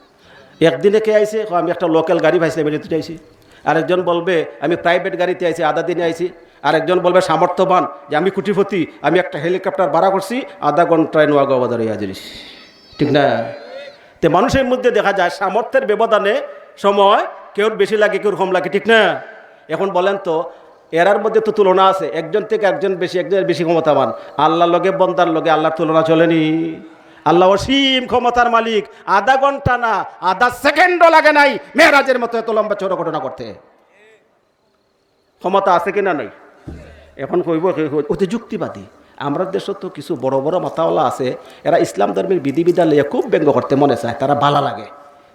একদিনে কে আইছে? কয়, "আমি একটা লোকাল গাড়ি পাইছিলাম, এটা তুলে আইছি।" আরেকজন বলবে, "আমি প্রাইভেট গাড়িতে আইছি, আধা দিনে আইছি।" আরেকজন বলবে সামর্থ্যবান যে, "আমি কোটিপতি, আমি একটা হেলিকপ্টার ভাড়া করছি, আধা ঘন্টায় নোয়াগাঁও বাজারে হাজির হইছি।" ঠিক না? তে মানুষের মধ্যে দেখা যায় সামর্থ্যের ব্যবধানে সময় কেউর বেশি লাগে, কেউর কম লাগে, ঠিক না? এখন বলেন তো, এরার মধ্যে তো তুলনা আছে, একজন থেকে একজন বেশি, একজনের বেশি ক্ষমতাবান। আল্লাহর লগে, বন্দার লগে আল্লাহর তুলনা চলেনি? আল্লাহ অসীম ক্ষমতার মালিক, আধা ঘন্টা না, আধা সেকেন্ডও লাগে নাই মেরাজের মতো এত লম্বা চড় ঘটনা করতে। ক্ষমতা আছে কিনা নাই? এখন কইব, "ও তো যুক্তিবাদী।" আমরা দেশে তো কিছু বড় বড় মাথাওয়ালা আছে, এরা ইসলাম ধর্মের বিধিবিধান লইয়া খুব ব্যঙ্গ করতে মনে চায়, তারা ভালা লাগে।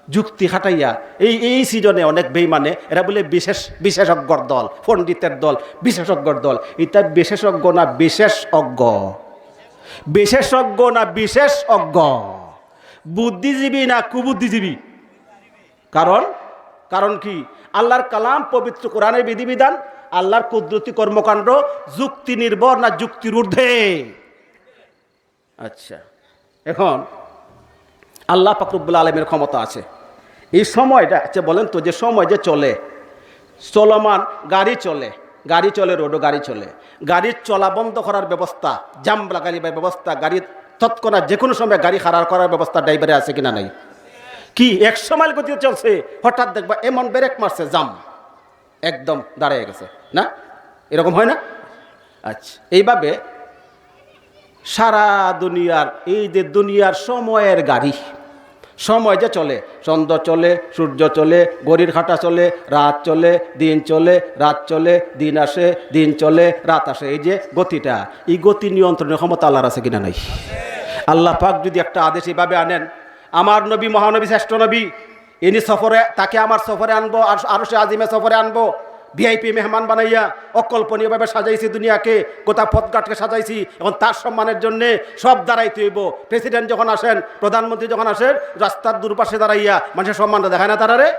যুক্তি খাটাইয়া এই, এই সিজনে অনেক বেইমানে, এরা বলে বিশেষ, বিশেষজ্ঞর দল, পণ্ডিতের দল, বিশেষজ্ঞর দল। ইতা বিশেষজ্ঞ না বিশেষ অজ্ঞ? বিশেষজ্ঞ না বিশেষ অজ্ঞ? বুদ্ধিজীবী না কুবুদ্ধিজীবী? কারণ, কারণ কি? আল্লাহর কালাম, পবিত্র কোরআনের বিধিবিধান, আল্লাহর কুদরতি কর্মকাণ্ড যুক্তি নির্ভর না যুক্তির ঊর্ধ্বে? আচ্ছা, এখন আল্লাহ পাক রব্বুল আলমের ক্ষমতা আছে। এই সময়টা, আচ্ছা বলেন তো, যে সময় যে চলে, চলমান গাড়ি চলে, গাড়ি চলে, রোডও গাড়ি চলে, গাড়ির চলা বন্ধ করার ব্যবস্থা, জাম লাগাইবার ব্যবস্থা, গাড়ি তৎক্ষণাৎ যে কোনো সময় গাড়ি খাড়া করার ব্যবস্থা ড্রাইভারে আছে কিনা নাই? কি একশো মাইল গতিতে চলছে, হঠাৎ দেখবা এমন ব্রেক মারছে, জাম, একদম দাঁড়ায় গেছে, না? এরকম হয় না? আচ্ছা, এইভাবে সারা দুনিয়ার, এই যে দুনিয়ার সময়ের গাড়ি, সময় যে চলে, চন্দ্র চলে, সূর্য চলে, ঘড়ির কাঁটা চলে, রাত চলে, দিন চলে, রাত চলে, দিন আসে, দিন চলে, রাত আসে, এই যে গতিটা, এই গতি নিয়ন্ত্রণের ক্ষমতা আল্লাহর আছে কিনা নাই? আল্লাহ পাক যদি একটা আদেশ এইভাবে আনেন, আমার নবী, মহানবী, শ্রেষ্ঠ নবী, ইনি সফরে, তাকে আমার সফরে আনবো, আর আরশে আজিমে সফরে আনবো, ভিআইপি মেহমান বানাইয়া অকল্পনীয়ভাবে সাজাইছি দুনিয়াকে, গোটা পথঘাটকে সাজাইছি। এখন তার সম্মানের জন্যে সব দাঁড়াইতে হইব। প্রেসিডেন্ট যখন আসেন, প্রধানমন্ত্রী যখন আসেন, রাস্তার দুপাশে দাঁড়াইয়া মানুষের সম্মানটা দেখায় না তারারে?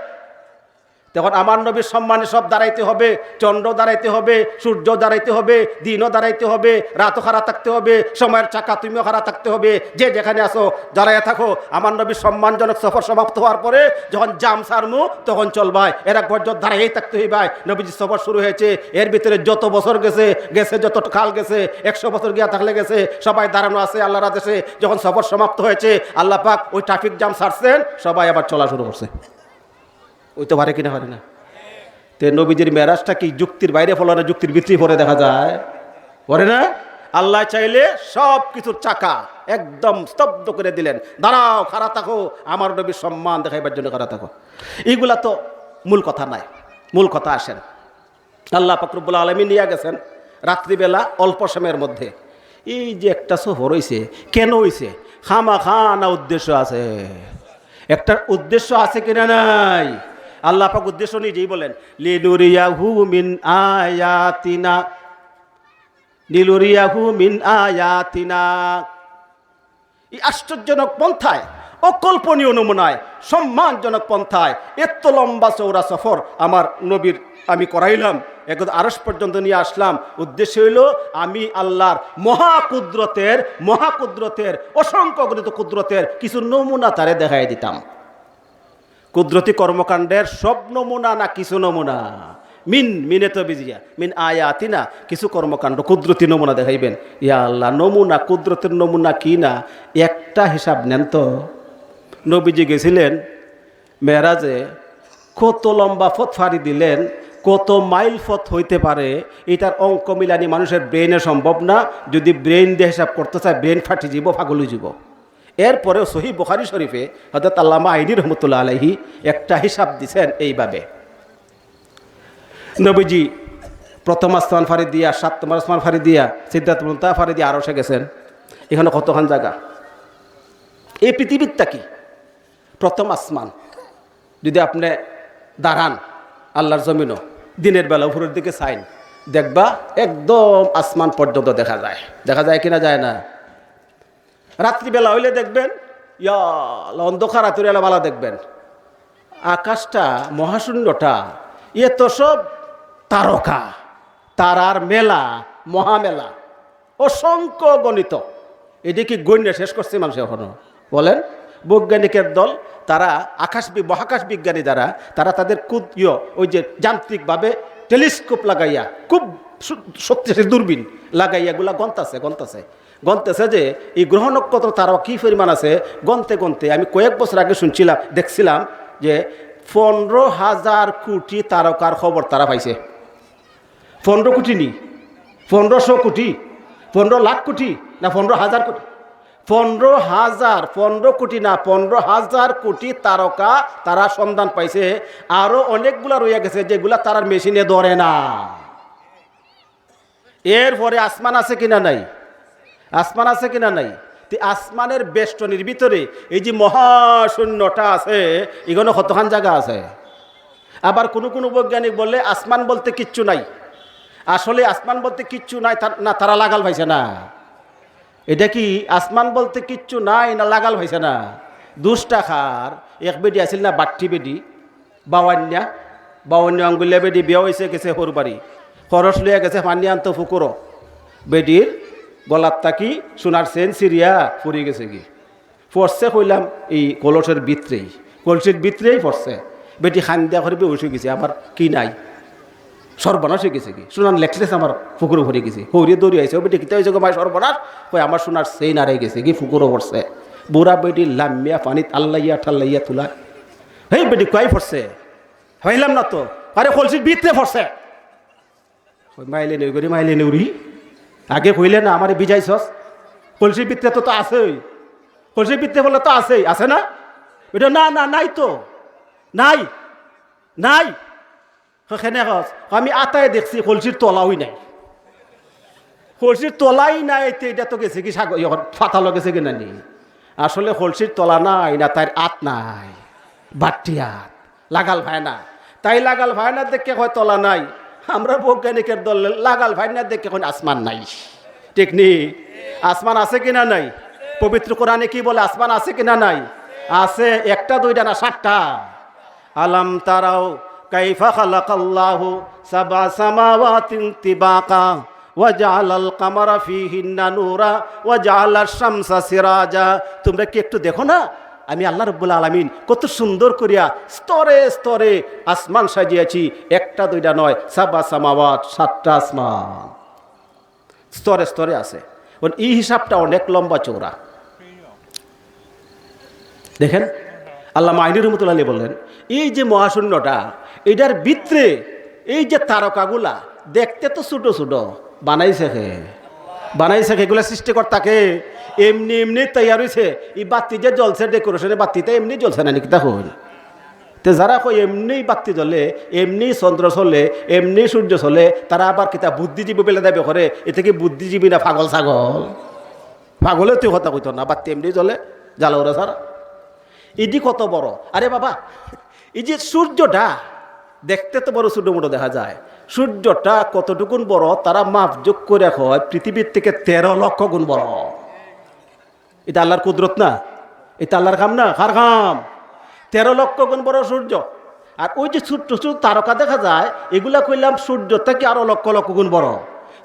তখন আমার নবীর সম্মানে সব দাঁড়াইতে হবে, চন্দ্র দাঁড়াইতে হবে, সূর্য দাঁড়াইতে হবে, দিনও দাঁড়াইতে হবে, রাতও খাড়া থাকতে হবে, সময়ের চাকা তুমিও খাড়া থাকতে হবে। যে যেখানে আছো, দাঁড়াইয়া থাকো। আমার নবীর সম্মানজনক সফর সমাপ্ত হওয়ার পরে যখন জাম সারমু, তখন চলবায়। এর আগ পর্যন্ত দাঁড়াইয়াই থাকতে হইবায়। নবীজির সফর শুরু হয়েছে, এর ভিতরে যত বছর গেছে, গেছে যত কাল গেছে, একশো বছর গিয়া থাকলে গেছে, সবাই দাঁড়ানো আছে আল্লাহর আদেশে। যখন সফর সমাপ্ত হয়েছে, আল্লাহ পাক ওই ট্রাফিক জাম ছাড়ছেন, সবাই আবার চলা শুরু করছে। হইতে পারে কিনা পারে না? তে নবীজির মেরাজটা কি যুক্তির বাইরে পড়ে না যুক্তির ভিতরেই পড়ে দেখা যায়? পড়ে না? আল্লাহ চাইলে সব কিছুর চাকা একদম স্তব্ধ করে দিলেন, "দাঁড়াও, খাড়া থাকো, আমার নবীর সম্মান দেখাইবার জন্য খাড়া থাকো।" এইগুলা তো মূল কথা নাই, মূল কথা আসেন। আল্লাহ পাক রব্বুল আলামিন নিয়ে গেছেন রাত্রিবেলা অল্প সময়ের মধ্যে। এই যে একটা সফর হইছে, কেন হইছে? খামাখা না উদ্দেশ্য আছে? একটা উদ্দেশ্য আছে কিনা নাই? আল্লাহ পাক উদ্দেশ্য নিজেই বলেন, "লিনুরিয়াহু মিন আয়াতিনা, লিনুরিয়াহু মিন আয়াতিনা।" এই আশ্চর্যজনক পন্থায় অকল্পনীয় নমুনায়, সম্মানজনক পন্থায় এত লম্বা চওড়া সফর আমার নবীর আমি করাইলাম, একদম আরশ পর্যন্ত নিয়ে আসলাম। উদ্দেশ্য হইল, আমি আল্লাহর মহাকুদরতের, মহাকুদরতের, অসংখ্য অগণিত কুদরতের কিছু নমুনা তারে দেখাই দিতাম। কুদরতি কর্মকাণ্ডের সব নমুনা না কিছু নমুনা? মিন, মিনে তো বিজিয়া, মিন আয়াতিনা, কিছু কর্মকাণ্ড, কুদরতি নমুনা দেখাইবেন। ইয়া আল্লাহ, নমুনা, কুদরতের নমুনা কি না, একটা হিসাব নেন তো। নবীজি গেছিলেন মেরাজে, কত লম্বা পথ ফাড়ি দিলেন, কত মাইল পথ হইতে পারে, এটার অঙ্ক মিলানি মানুষের ব্রেইনে সম্ভব না। যদি ব্রেইন দিয়ে হিসাব করতে চায়, ব্রেইন ফাটি যাব, পাগল হয়ে যাব। এরপরেও সহি বুখারী শরীফে হযরত আল্লামা আইনি রহমতুল্লাহ আলাইহি একটা হিসাব দিছেন এইভাবে। নবীজি প্রথম আসমান ফাড়ি দিয়া, সাত নম্বর আসমান ফাড়ি দিয়া, সিদরাতুল মুনতাহা ফাড়ি দিয়া আরশে গেছেন। এখানে কতখান জায়গা? এই পৃথিবীর থাকি প্রথম আসমান, যদি আপনি দাঁড়ান আল্লাহর জমিনও, দিনের বেলা উপরের দিকে চাইন, দেখবা একদম আসমান পর্যন্ত দেখা যায়। দেখা যায় কিনা যায় না? রাত্রিবেলা হইলে দেখবেন, ইয়া আল্লাহ, অন্ধকার রাত্রিবেলা ভালা দেখবেন, আকাশটা, মহাশূন্যটা, এ তো সব তারকা, তারার মেলা, মহামেলা, অসংখ্য গণিত। এটা কি গণ্য শেষ করছে মানুষ এখনো? বলেন, বৈজ্ঞানিকের দল, তারা আকাশ বি-, মহাকাশ বিজ্ঞানী যারা, তারা তাদের কুদ-, ইয়ো, ওই যে যান্ত্রিকভাবে টেলিস্কোপ লাগাইয়া, খুব শু-, শক্তিশালী দূরবীন লাগাইয়া এগুলা গন্তাছে, গন্তাছে, গন্তেছে যে এই গ্রহ নক্ষত্র তারা কি পরিমাণ আছে, গন্তে গন্তে আমি কয়েক বছর আগে শুনছিলাম, দেখছিলাম যে পনেরো হাজার কোটি তারকার খবর তারা পাইছে। পনেরো কোটি নি, পনেরোশো কোটি, পনেরো লাখ কোটি, না পনেরো হাজার কোটি? পনেরো হাজার, পনেরো কোটি না, পনেরো হাজার কোটি তারকা তারা সন্ধান পাইছে। আরো অনেকগুলা রইয়া গেছে, যেগুলা তারার মেশিনে ধরে না। এরপরে আসমান আছে কিনা নাই? আসমান আছে কিনা নাই? তে আসমানের বেষ্টনীর ভিতরে এই যে মহাশূন্যটা আছে, এখানে কতখান জায়গা আছে? আবার কোনো কোনো বৈজ্ঞানিক বলে আসমান বলতে কিচ্ছু নাই। আসলে আসমান বলতে কিচ্ছু নাই, তার, না, তারা লাগাল পাইছে না। এটা কি আসমান বলতে কিচ্ছু নাই, না লাগাল পাইছে না? দুষ্টাখার এক বেটি আছিল না, বাট্টি বেটি, বাওয়ান্যা, বাওয়ান্যা আঙ্গুলিয়া বেটি বিয়া হইছে, গেছে হরবাড়ি, খরচ লইয়া গেছে পানি আনতো পুকুরো। বেটির গলাত থাকি সোনার চেইন ছিড়িয়া পড়ি গেছে গি। পড়ছে কইলাম এই কলসের ভিতরেই, কলসির ভিতরেই পড়ছে। বেটি কান্দিয়া করি বেহুশ হয়ে গেছে, আমার কি নাই, সর্বনাশ হয়ে গেছে গি, সোনার নেকলেস আমার পুকুরো পড়ি গেছে। হৌরিয়ে দৌড়ি আইছে, "ও বেটি, কিতা হইছে গো মাই, সর্বনাশ?" কই, "আমার সোনার চেইন হারাই গেছে গি, পুকুরো পড়ছে।" বুড়া বেটি লাম্মিয়া পানিত আল্লাইয়া ঠাল্লাইয়া তুলা। "হেই বেটি, কই পড়ছে?" "পাইলাম না তো।" "আরে কলসির ভিতরে পড়ছে।" কই, "মাইলে নেই গরি, মাইলে নেউরি, আগে কইলে না, আমারে ভিজাইছস। কলসির ভিতরে তো, তো আছেই, কলসির ভিতরে বলে তো আছেই, আছে না?" এটা, "না, না, নাই তো, নাই, নাই।" "কেনে কস?" "আমি আতায় দেখছি, কলসির তলাও নাই।" কলসির তলাই নাই, তে এটা তো গেছে কি সাগর, ইয়ে, পাতালো গেছে কি না নি? আসলে কলসির তলা নাই, না তার আত নাই, বাট্টি আত, লাগাল পায় না। তাই লাগাল পায় না দেখে কয় তলা নাই। আমরা বৈজ্ঞানিকের দল লাগাল পায় না দেখে কয় আসমান নাই। ঠিক নি? আসমান আছে কি না নাই? পবিত্র কোরআনে কি বলে, আসমান আছে কি না নাই? আছে, একটা দুইটা না, সাতটা। আলাম তারাও কাইফা খালাকাল্লাহু সাবা সামাওয়াতিন তিবাকা ওয়া জাআলাল কামারা ফীহিন্না নূরা ওয়া জাআলাশ শামসা সিরাজা। তোমরা কি একটু দেখো না, আমি আল্লাহ রাব্বুল আলামিন কত সুন্দর করিয়া স্তরে স্তরে আসমান সাজিয়েছি, একটা দুইটা নয়, সাবা সামাওয়াত, সাতটা আসমান। স্তরে স্তরে আছে। এখন এই হিসাবটা অনেক লম্বা চওড়া। দেখেন, আল্লামা আইনি রহমতুল্লাহ আলাইহি বললেন, এই যে মহাশূন্যটা, এটার ভিতরে এই যে তারকাগুলা দেখতে তো ছোট ছোট, বানাইছে কে? বানাইছে কে? এগুলা সৃষ্টিকর্তা কে? এমনি এমনি তৈয়ার হইছে? এই বাতি যে জ্বলছে, ডেকোরেশনের বাতিটা এমনি জ্বলছে না নি, কিতা কইন? তে যারা কয় এমনি বাতি জ্বলে, এমনি চন্দ্র চলে, এমনি সূর্য চলে, তারা আবার কিতা বুদ্ধিজীবী বলে দাবি করে? এতে কি বুদ্ধিজীবী না পাগল ছাগল? পাগলে তুই কথা কইতো না, বাতি এমনি জ্বলে, জ্বালাউরা ছাড়া। ইডি কত বড়? আরে বাবা, এই যে সূর্যটা দেখতে তো বড় ছোট মোটো দেখা যায়, সূর্যটা কতটুকুন বড় তারা মাপ যোগ করে কয় পৃথিবীর থেকে তেরো লক্ষ গুণ বড়। এটা আল্লাহর কুদরত না? ইতা আল্লাহর কাম না, কার কাম? তেরো লক্ষ গুণ বড় সূর্য। আর ওই যে ছোট্ট ছোট্ট তারকা দেখা যায়, এগুলা কইলাম সূর্য থাকি আরো লক্ষ লক্ষ গুণ বড়।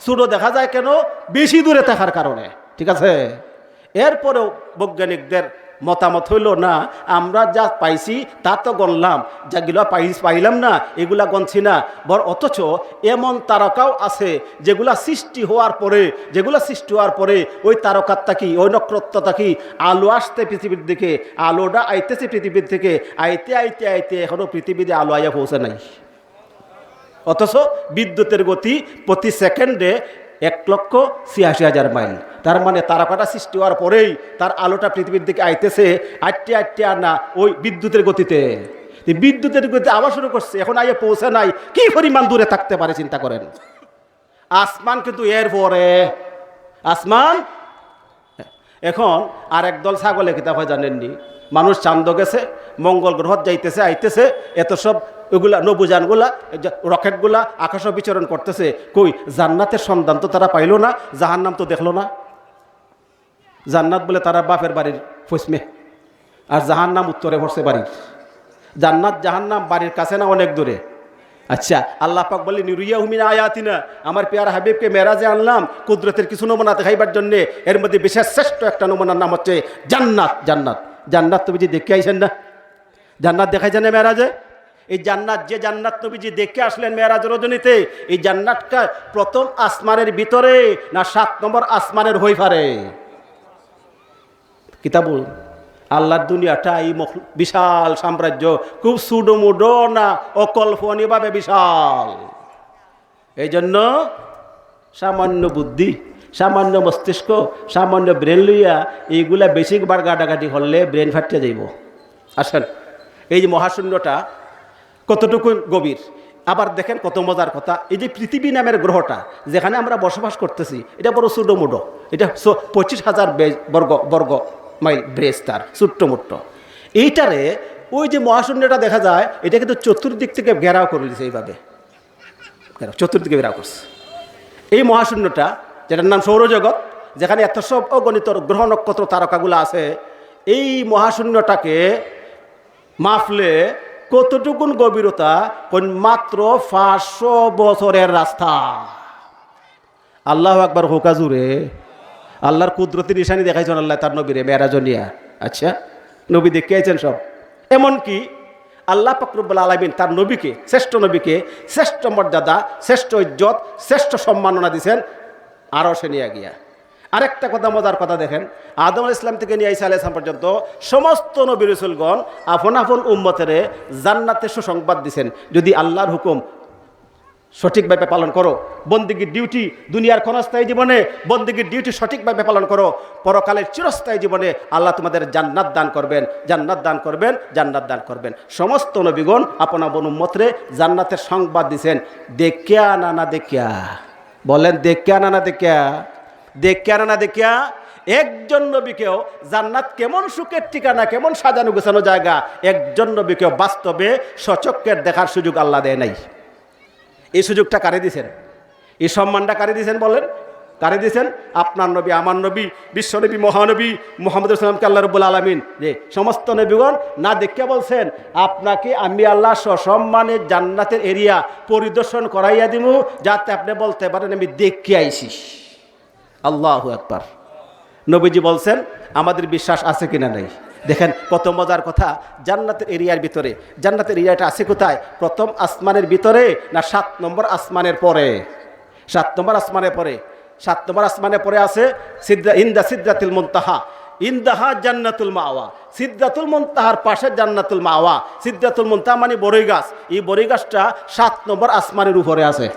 ছোট দেখা যায় কেন? বেশি দূরে থাকার কারণে। ঠিক আছে? এরপরেও বৈজ্ঞানিকদের মতামত হইল, না, আমরা যা পাইছি তা তো গণলাম, যেগুলা পাই-, পাইলাম না, এগুলা গণছি না। বর অথচ এমন তারকাও আছে যেগুলা সৃষ্টি হওয়ার পরে, যেগুলা সৃষ্টি হওয়ার পরে ওই তারকার থাকি, ওই নক্ষত্র থাকি আলো আসতে পৃথিবীর দিকে, আলোটা আইতেছে পৃথিবীর থেকে, আইতে আইতে আইতে এখনো পৃথিবীতে আলো আইয়া পৌঁছে নাই। অথচ বিদ্যুতের গতি প্রতি সেকেন্ডে এক লক্ষ ছিয়াশি হাজার মাইল। তার মানে তারকাটা সৃষ্টি হওয়ার পরেই তার আলোটা পৃথিবীর দিকে আইতেছে, আটতে আটতে আর না, ওই বিদ্যুতের গতিতে। তো বিদ্যুতের গতিতে আবার শুরু করছে, এখন আইয়া পৌঁছে নাই। কি পরিমাণ দূরে থাকতে পারে, চিন্তা করেন। আসমান কিন্তু এর পরে, আসমান। এখন আর এক দল ছাগলে কিতা হয় জানেননি? মানুষ চান্দ গেছে, মঙ্গল গ্রহত যাইতেছে, আইতেছে, এত সব ওগুলা নবুযানগুলা, এই যে রকেটগুলা আকাশে বিচরণ করতেছে, কই জান্নাতের সন্ধান তো তারা পাইলো না, জাহান্নাম তো দেখলো না। জান্নাত বলে তারা বাপের বাড়ির পশ্চিমে, আর জাহান্নাম উত্তরে পড়ছে বাড়ির। জান্নাত জাহান্নাম বাড়ির কাছে না অনেক দূরে? আচ্ছা, আল্লাহ পাক বলে, "নিউরিয়াহু মিন আয়াতিনা", আমার পেয়ারা হাবিবকে মেরাজে আনলাম কুদরতের কিছু নমুনা দেখাইবার জন্য। এর মধ্যে বিশেষ শ্রেষ্ঠ একটা নমুনার নাম হচ্ছে জান্নাত। জান্নাত, জান্নাত নবীজি দেখে আইছেন না? জান্নাত দেখাইছেন না মেরাজে? এই জান্নাত, যে জান্নাত নবীজি দেখে আসলেন মেরাজ রজনীতে, এই জান্নাতটা প্রথম আসমানের ভিতরে না সাত নম্বর আসমানের হই পারে? কিতাবুল, আল্লাহর দুনিয়াটা এই মখ-, বিশাল সাম্রাজ্য, খুব সুডো মুডো না, অকল্পনীয়ভাবে বিশাল। এই জন্য সামান্য বুদ্ধি, সামান্য মস্তিষ্ক, সামান্য ব্রেন লইয়া এইগুলা বেশিবার গাটাগাটি করলে ব্রেন ফাটিয়া যাইব। আসেন, এই যে মহাশূন্যটা কতটুকু গভীর, আবার দেখেন কত মজার কথা, এই যে পৃথিবী নামের গ্রহটা যেখানে আমরা বসবাস করতেছি, এটা বড় সুডো মুডো, এটা স-, পঁচিশ হাজার বে-, বর্গ, বর্গ মাইল ব্রেস তার, ছোট্ট মোট্ট। এইটারে ওই যে মহাশূন্যটা দেখা যায়, এটা কিন্তু চতুর্দিক থেকে ঘেরাও করে দিছে এইভাবে, ঘেরাও, চতুর্দিকে ঘেরাও করছে। এই মহাশূন্যটা, যেটার নাম সৌরজগৎ, যেখানে এত সব অগণিত গ্রহ নক্ষত্র তারকাগুলো আছে, এই মহাশূন্যটাকে মাপলে কতটুকুন গভীরতা? কোন মাত্র পাঁচশো বছরের রাস্তা। আল্লাহু আকবার, হোকা জুরে। আল্লাহর কুদরতি নিশানি দেখাইছেন আল্লাহ তার নবীরে মেরাজ নিয়া। আচ্ছা, নবী দেখে আইছেন সব। এমনকি আল্লাহ পাক রব্বুল আলামিন তার নবীকে, শ্রেষ্ঠ নবীকে শ্রেষ্ঠ মর্যাদা, শ্রেষ্ঠ ইজ্জত, শ্রেষ্ঠ সম্মাননা দিছেন আরশে নিয়ে গিয়া। আরেকটা কথা, মজার কথা দেখেন, আদম আলাইহিস সালাম থেকে নিয়ে ঈসা আলাইহিস সালাম পর্যন্ত সমস্ত নবী রসুলগণ আপন আপন উম্মতেরে জান্নাতের সুসংবাদ দিছেন। যদি আল্লাহর হুকুম সঠিকভাবে পালন করো, বন্দেগীর ডিউটি দুনিয়ার ক্ষণস্থায়ী জীবনে, বন্দেগীর ডিউটি সঠিকভাবে পালন করো, পরকালের চিরস্থায়ী জীবনে আল্লাহ তোমাদের জান্নাত দান করবেন, জান্নাত দান করবেন, জান্নাত দান করবেন। সমস্ত নবীগণ আপন আপন উম্মতরে জান্নাতের সংবাদ দিছেন। দেখিয়া না না দেখিয়া? বলেন, দেখিয়া না না দেখিয়া? দেখিয়া না না দেখিয়া? একজন নবীকেও জান্নাত কেমন সুখের ঠিকানা, কেমন সাজানো গোছানো জায়গা, একজন নবীকেও বাস্তবে স্বচক্ষের দেখার সুযোগ আল্লাহ দেয় নাই। এই সুযোগটা কারে দিছেন? এই সম্মানটা কারে দিছেন বলেন? কারে দিছেন? আপনার নবী, আমার নবী, বিশ্বনবী, মহানবী মুহাম্মদ সাল্লামকে আল্লাহ রব্বুল আলামিন, যে সমস্ত নবীগণ না দেখিয়া বলছেন, "আপনাকে আমি আল্লাহ সসম্মানে জান্নাতের এরিয়া পরিদর্শন করাইয়া দিমু, যাতে আপনি বলতে পারেন আমি দেখে আইছি।" আল্লাহু আকবার। নবীজি বলছেন, আমাদের বিশ্বাস আছে কিনা নাই? দেখেন কত মজার কথা। জান্নাতের এরিয়ার ভিতরে, জান্নাতের এরিয়াটা আছে কোথায়? প্রথম আসমানের ভিতরে না সাত নম্বর আসমানের পরে? সাত নম্বর আসমানের পরে। সাত নম্বর আসমানের পরে আছে সিদ্রা, ইন্দা সিদ্রাতুল মুনতাহা, ইন্দাহা জান্নাতুল মাওয়া। সিদ্রাতুল মুনতাহার পাশে জান্নাতুল মাওয়া। সিদ্রাতুল মুনতাহা মানে বড়ই গাছ, এই বড়ই গাছটা সাত নম্বর আসমানের উপরে আছে।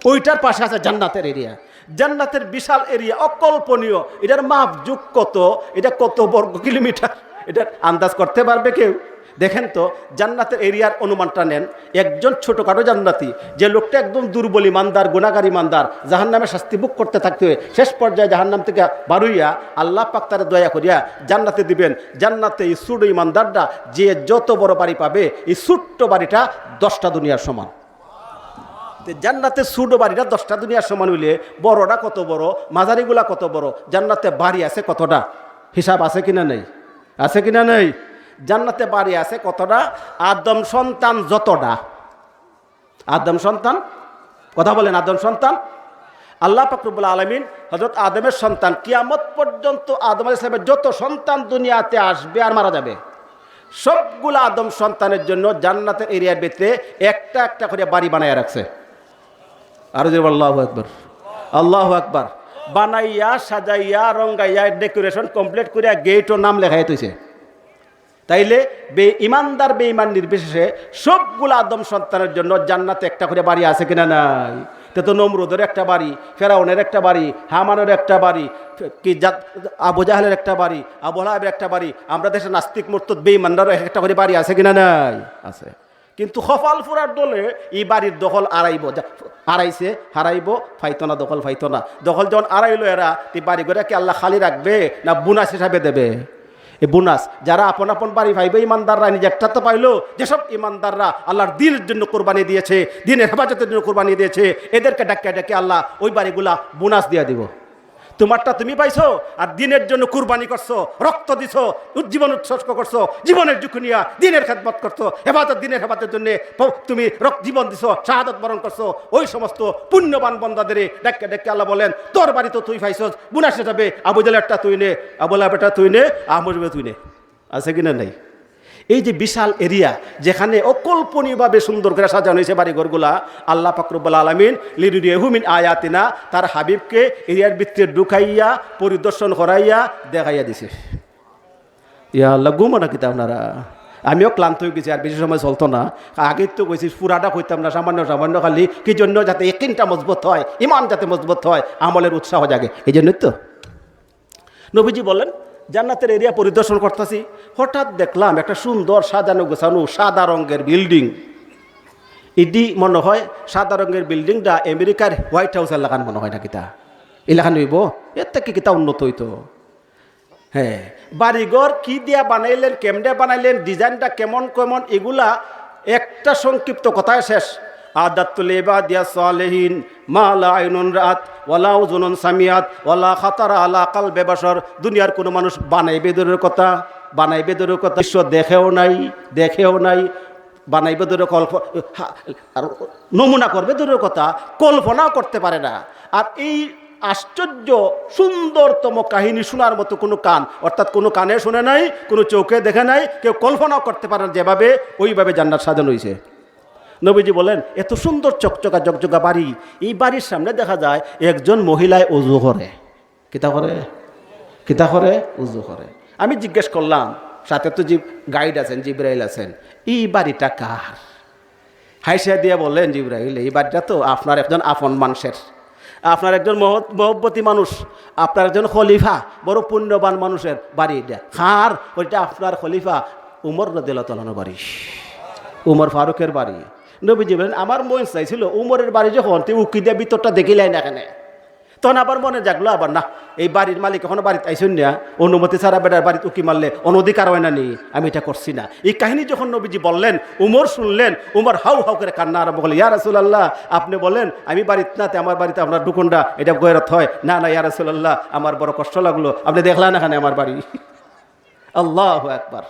ওইটার পাশে আছে জান্নাতের এরিয়া। জান্নাতের বিশাল এরিয়া, অকল্পনীয়। এটার মাপ যুগ কত, এটা কত বর্গ কিলোমিটার, এটা আন্দাজ করতে পারবে কেউ? দেখেন তো, জান্নাতের এরিয়ার অনুমানটা নেন। একজন ছোটখাটো জান্নাতি, যে লোকটা একদম দুর্বল ইমানদার, গুনাহগার ইমানদার, জাহান্নামে শাস্তি ভোগ করতে থাকতে হয়, শেষ পর্যায়ে জাহান্নাম থেকে বারুইয়া আল্লাহ পাক তারে দয়া করিয়া জান্নাতে দিবেন। জান্নাতে এই ছোট ইমানদারটা যে যত বড় বাড়ি পাবে, এই ছোট্ট বাড়িটা দশটা দুনিয়ার সমান। তে জান্নাতে ছোট বাড়িটা দশটা দুনিয়ার সমান হইলে বড়টা কত বড়, মাঝারিগুলা কত বড়, জান্নাতে বাড়ি আছে কতটা, হিসাব আছে কিনা নেই? আছে কিনা নাই? জান্নাতে বাড়ি আছে কতটা? আদম সন্তান যতটা। আদম সন্তান, কথা বলেন, আদম সন্তান। আল্লাহ পাক রব্বুল আলামিন হযরত আদমের সন্তান, কিয়ামত পর্যন্ত আদম আলাইহিস সালামের যত সন্তান দুনিয়াতে আসবে আর মারা যাবে, সবগুলা আদম সন্তানের জন্য জান্নাতের এরিয়ার ভিতরে একটা একটা করে বাড়ি বানাইয়া রাখছে। আরো জোরে বল, আল্লাহু আকবার, আল্লাহু আকবার। বানাইয়া, সাজাইয়া, রঙ্গাইয়া, ডেকোরেশন কমপ্লিট করিয়া গেটও নাম লেখাই থইছে। তাইলে বে-, ইমানদার বেঈমান নির্বিশেষে সবগুলা আদম সন্তানের জন্য জান্নাতে একটা করে বাড়ি আছে কিনা নাই? তে তো নমরুদের একটা বাড়ি, ফেরাউনের একটা বাড়ি, হামানের একটা বাড়ি, কি জাত-, আবু জাহেলের একটা বাড়ি, আবু লাহাবের একটা বাড়ি, আমরা দেশে নাস্তিক মুরতাদ বেঈমানরারও এক একটা করে বাড়ি আছে কিনা নাই? আছে। কিন্তু কপাল ফুরার দলে ই বাড়ির দখল আড়াইবো, যা-, আড়াইছে, হারাইবো, ফাইতো না, দখল ফাইতো না। দখল যখন আড়াইলো এরা, তে বাড়ি ঘরে কি আল্লাহ খালি রাখবে না বোনাস হিসাবে দেবে? এই বোনাস যারা আপন আপন বাড়ি পাইবে, ইমানদাররা নিজে একটা তো পাইলো, যেসব ইমানদাররা আল্লাহর দ্বীনের জন্য কোরবানি দিয়েছে, দ্বীনের হেফাজতের জন্য কোরবানি দিয়েছে, এদেরকে ডাকিয়া ডাকিয়া আল্লাহ ওই বাড়িগুলা বোনাস দিয়া দিব। তোমারটা তুমি পাইছো, আর দ্বীনের জন্য কুরবানি করছো, রক্ত দিছো, উজ্জীবন উৎসর্গ করছো, জীবনের ঝুঁকি নিয়া দ্বীনের খেদমত করছো, হেফাজত, দ্বীনের হেফাজতের জন্য প-, তুমি রক্ত, জীবন দিছো, শাহাদত বরণ করছো, ওই সমস্ত পুণ্যবান বন্দাদেরে ডাকিয়া ডাকিয়া আল্লাহ বলেন, "তোর বাড়ি তো তুই পাইছস, বোনাস হিসাবে আবু জাহেলেরটা তুই নে, আবু লাহাবেরটা তুই নে, আহমদ তুই নে।" আছে কিনা নাই? এই যে বিশাল এরিয়া, যেখানে অকল্পনীয়ভাবে সুন্দর করে সাজানো হয়েছে বাড়িঘরগুলা, আল্লাহ পাক রব্বুল আলামিন লিনুরিয়াহু মিন আয়াতিনা, তার হাবিবকে এরিয়ার ভিতরে ঢুকাইয়া, পরিদর্শন করাইয়া, দেখাইয়া দিছে। ইয়া আল্লাহ, ঘুমো না কিতা আপনারা? আমিও ক্লান্ত হয়ে গেছি, আর বেশি সময় চলতো না। আগেই তো কইছি, পুরাটা কইতাম না, সামান্য সামান্য খালি। কি জন্য? যাতে একিনটা মজবুত হয়, ইমান যাতে মজবুত হয়, আমলের উৎসাহ জাগে, এই জন্যই তো। নবীজি বলেন, "জান্নাতের এরিয়া পরিদর্শন করতেছি, হঠাৎ দেখলাম একটা সুন্দর সাজানো গোছানো সাদা রঙের বিল্ডিং।" ইডি মনে হয় সাদা রঙের বিল্ডিংটা আমেরিকার হোয়াইট হাউসের লাখান মনে হয় না কিতা, এলাখান হইব, এর থেকে কিতা উন্নত হইতো। হ্যাঁ, বাড়িঘর কি দিয়া বানাইলেন, কেমনে বানাইলেন, ডিজাইনটা কেমন কেমন, এগুলা একটা সংক্ষিপ্ত কথায় শেষ। "আদাত্তু লিইবাদিয়া সালেহিন মা লা আইনুন রাআত ওয়ালা উযুনুন সামিআত ওয়ালা খাতারা আলা কালবে বাশার।" দুনিয়ার কোনো মানুষ বানাইবে দূরের কথা, বানাইবে দূরের কথা, দৃশ্য দেখেও নাই, দেখেও নাই, বানাইবে দূরের কল্প-, হা-, আর নমুনা করবে দূরের কথা, কল্পনাও করতে পারে না। আর এই আশ্চর্য সুন্দরতম কাহিনী শোনার মতো কোনো কান, অর্থাৎ কোনো কানে শুনে নাই, কোনো চোখে দেখে নাই, কেউ কল্পনাও করতে পারে না, যেভাবে ওইভাবে জান্নাত সাজানো হয়েছে। নবীজি বলেন, এত সুন্দর চকচকা জকজকা বাড়ি, এই বাড়ির সামনে দেখা যায় একজন মহিলায় অজু করে। কিতা করে? কিতা করে? অজু করে। আমি জিজ্ঞেস করলাম, সাথে তো জি-, গাইড আছেন, জিব্রাইল আছেন, "এই বাড়িটা কার?" হাসিয়া দিয়া বলেন জিব্রাইল, "এই বাড়িটা তো আপনার একজন আপন মানুষের, আপনার একজন মহৎ-, মহব্বতী মানুষ, আপনার একজন খলিফা, বড় পুণ্যবান মানুষের বাড়ি এটা।" "কার?" "ওইটা আপনার খলিফা উমর রাদিয়াল্লাহু তাআলা আনহুর বাড়ি, উমর ফারুকের বাড়ি।" নবীজি বলেন, "আমার মন চাইছিল উমরের বাড়ি যখন, তুই উকি দিয়া ভিতরটা দেখিলাই না কেনে?" তখন আবার মনে জাগলো আবার, "না, এই বাড়ির মালিক এখনো বাড়িত আইছইন না, অনুমতি ছাড়া বেটার বাড়িত উকি মারলে অনধিকার হয় না নি, আমি এটা করছি না।" এই কাহিনী যখন নবীজি বললেন, উমর শুনলেন, উমর হাউ হাউ করে কান্না আরম্ভ করলেন, "ইয়া রাসূলুল্লাহ, আপনি বলেন আমি বাড়িত না, তে আমার বাড়িতে আপনার ঢুকুনটা, এটা গয়রত হয়?" "না, না, ইয়া রাসূলুল্লাহ, আমার বড় কষ্ট লাগলো, আপনি দেখলেন এখানে আমার বাড়ি।" আল্লাহু আকবার।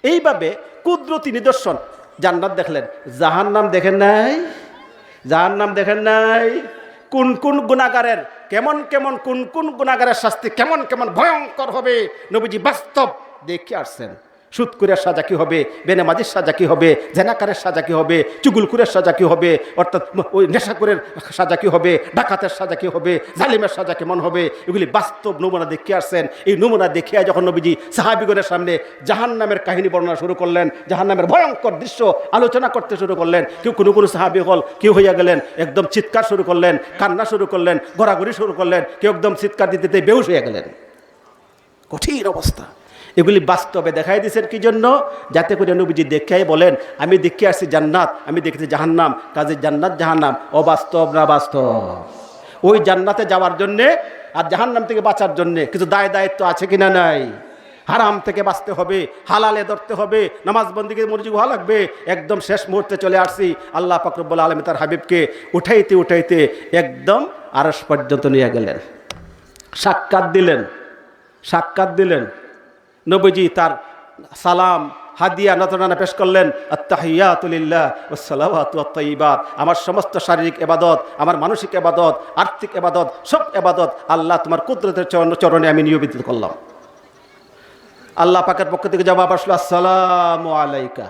এইভাবে কুদরতি নিদর্শন, জান্নাত দেখলেন, জাহান্নাম দেখেন নাই? জাহান্নাম দেখেন নাই? কোন কোন গুনাহগারের, কেমন কেমন, কোন কোন গুনাহগারের শাস্তি কেমন কেমন ভয়ঙ্কর হবে, নবীজি বাস্তব দেখে আসছেন। সুদখোরের সাজা কি হবে, বেনামাজির সাজা কি হবে, জেনাকারের সাজা কি হবে, চুগলখোরের সাজা কি হবে, অর্থাৎ ওই নেশাখোরের সাজা কি হবে, ডাকাতের সাজা কি হবে, জালিমের সাজা কেমন হবে, এগুলি বাস্তব নমুনা দেখিয়ে আসছেন। এই নমুনা দেখিয়ে যখন নবীজি সাহাবীগণের সামনে জাহান্নামের কাহিনী বর্ণনা শুরু করলেন, জাহান্নামের ভয়ঙ্কর দৃশ্য আলোচনা করতে শুরু করলেন, কেউ কোনো কোনো সাহাবী হল কেউ হইয়া গেলেন, একদম চিৎকার শুরু করলেন, কান্না শুরু করলেন, গড়াগড়ি শুরু করলেন, কেউ একদম চিৎকার দিতে দিতে বেহুশ হইয়া গেলেন। কঠিন অবস্থা। এগুলি বাস্তবে দেখাই দিয়েছেন কি জন্য? যাতে করে নবীজি দেখিয়াই বলেন, "আমি দেখিয়ে আসছি জান্নাত, আমি দেখেছি জাহান্নাম।" কাজে জান্নাত জাহান্নাম অবাস্তব না বাস্তব? ওই জান্নাতে যাওয়ার জন্যে আর জাহান্নাম থেকে বাঁচার জন্যে কিছু দায় দায়িত্ব আছে কিনা নাই? হারাম থেকে বাঁচতে হবে, হালালে ধরতে হবে, নামাজ বন্দিকে মনোযোগ হওয়া লাগবে। একদম শেষ মুহূর্তে চলে আসছি, আল্লাহ পাক রব্বুল আলামিন তার হাবিবকে উঠাইতে উঠাইতে একদম আরশ পর্যন্ত নিয়ে গেলেন, সাক্ষাৎ দিলেন, সাক্ষাৎ দিলেন। নবীজি তার সালাম, হাদিয়া, নজরানা পেশ করলেন। আত্তাহিয়াতু লিল্লাহ ওয়াসসালাওয়াতু ওয়াত্তাইয়িবাত, আমার সমস্ত শারীরিক ইবাদত, আমার মানসিক ইবাদত, আর্থিক ইবাদত, সব ইবাদত আল্লাহ তোমার কুদরতের চরণ-, চরণে আমি নিবেদিত করলাম। আল্লাহ পাকের পক্ষ থেকে জবাব আসলো, আসসালামু আলাইকা।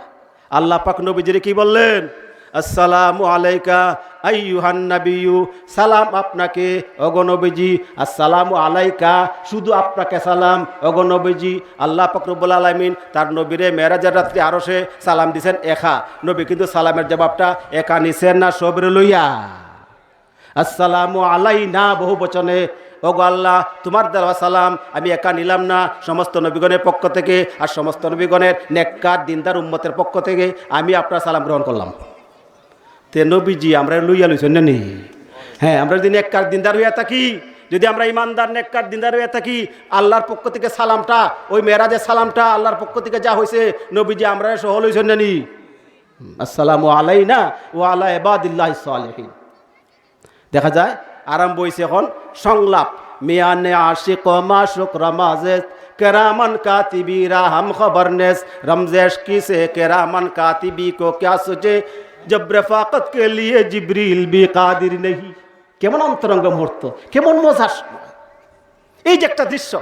আল্লাহ পাক নবীজিরে কি বললেন? আসসালামু আলাইকা আইয়ুহান নাবিয়্যু, সালাম আপনাকে ওগো নবীজি। আসসালামু আলাইকা, শুধু আপনাকে সালাম ওগো নবীজি। আল্লাহ পাক রব্বুল আলামিন তার নবীরে মেরাজের রাত্রে আরশে সালাম দিছেন একা। নবী কিন্তু সালামের জবাবটা একা নিছেন না, সবরে লইয়া। আসসালামু আলাইনা বহু বচনে, ওগো আল্লাহ, তোমার দেওয়া সালাম আমি একা নিলাম না, সমস্ত নবীগণের পক্ষ থেকে আর সমস্ত নবীগণের নেককার দিনদার উম্মতের পক্ষ থেকে আমি আপনার সালাম গ্রহণ করলাম। তে নবীজি আমরা লইয়া লইছেন না নি? হ্যাঁ, আমরা যদি নেককার দিনদার হইয়া থাকি, যদি আমরা ইমানদার নেককার দিনদার হইয়া থাকি, আল্লাহর পক্ষ থেকে সালামটা ওই মেরাজের সালামটা আল্লাহর পক্ষ থেকে যা হয়েছে, নবীজি আমরা সহ লইছেন না নি? আসসালামু আলাইনা ওয়া আলা ইবাদিল্লাহিস সালিহিন। দেখা যায় আরম্ভ হইছে এখন সংলাপ। মিয়ানে আশিক ও মাশুক রমাজে কেরামান কাতিবি রাহাম খবর নেস, রমজেশ কিসে কেরামান কাতিবি কো ক্যা সোচে, জব রফাকত কে লিয়ে জিবরিল ভি কাদির নেহি। কেমন অন্তরঙ্গ মুহূর্ত, কেমন মজার সময়। এই যে একটা দৃশ্য,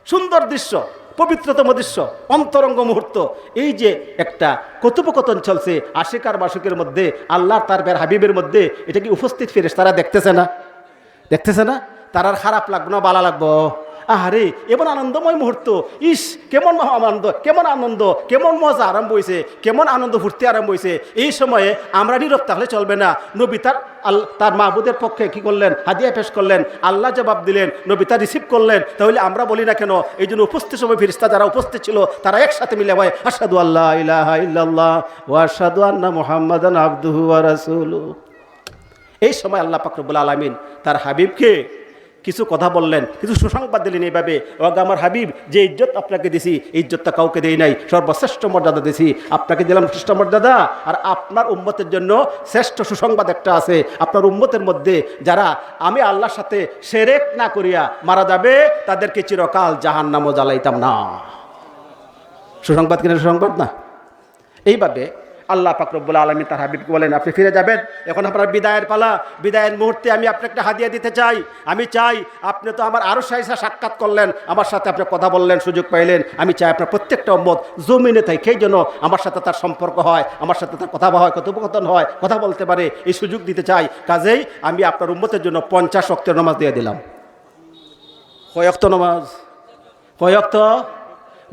সুন্দর দৃশ্য, পবিত্রতম দৃশ্য, অন্তরঙ্গ মুহূর্ত, এই যে একটা কথোপকথন চলছে আশিক আর মাশুকের মধ্যে, আল্লাহর তার প্রিয় হাবিবের মধ্যে, এটা কি উপস্থিত ফেরেশতারা দেখতেছে না? দেখতেছে না? তারার খারাপ লাগবো না, বালা লাগবো? আহারে, এমন আনন্দময় মুহূর্ত, ইস, কেমন আনন্দ, কেমন আনন্দ, কেমন মজা আরম্ভ হইছে, কেমন আনন্দ ফুর্তি আরম্ভ হইছে। এই সময়ে আমরা নীরব থাকলে চলবে না। নবী তার আল-, তার মাবুদের পক্ষে কি করলেন? হাদিয়া পেশ করলেন, আল্লাহ জবাব দিলেন, নবী তা রিসিভ করলেন। তাহলে আমরা বলি না কেন? এই জন্য উপস্থিত সবাই ফিরিস্তা যারা উপস্থিত ছিল, তারা একসাথে মিলে ভাই, আশহাদু আল্লা ইলাহা ইল্লাল্লাহ ওয়া আশহাদু আন্না মুহাম্মাদান আবদুহু ওয়া রাসূলুহু। এই সময় আল্লাহ পাক রব্বুল আলামিন তার হাবিবকে কিছু কথা বললেন, কিছু সুসংবাদ দিলেন এইভাবে, "ওগো আমার হাবিব, যে ইজ্জত আপনাকে দিছি, এই ইজ্জতটা কাউকে দেই নাই, সর্বশ্রেষ্ঠ মর্যাদা দিছি, আপনাকে দিলাম শ্রেষ্ঠ মর্যাদা, আর আপনার উম্মতের জন্য শ্রেষ্ঠ সুসংবাদ একটা আছে। আপনার উম্মতের মধ্যে যারা আমি আল্লাহর সাথে শেরেক না করিয়া মারা যাবে, তাদেরকে চিরকাল জাহান্নামও জ্বালাইতাম না।" সুসংবাদ কিনা? সুসংবাদ না? এইভাবে আল্লাহ পাক রব্বুল আলামিন তার হাবিবকে বলেন, "আপনি ফিরে যাবেন, এখন আপনার বিদায়ের পালা, বিদায়ের মুহূর্তে আমি আপনাকে একটা হাদিয়া দিতে চাই। আমি চাই, আপনি তো আমার আরশে আজিজে সাক্ষাৎ করলেন, আমার সাথে আপনি কথা বললেন, সুযোগ পাইলেন, আমি চাই আপনার প্রত্যেকটা উম্মত জমিনে থাইকাই যেন আমার সাথে তার সম্পর্ক হয়, আমার সাথে তার কথা হয়, কথোপকথন হয়, কথা বলতে পারে, এই সুযোগ দিতে চাই। কাজেই আমি আপনার উম্মতের জন্য পঞ্চাশ ওয়াক্তের নামাজ দিয়ে দিলাম।" কয় ওয়াক্ত নামাজ? কয় ওয়াক্ত?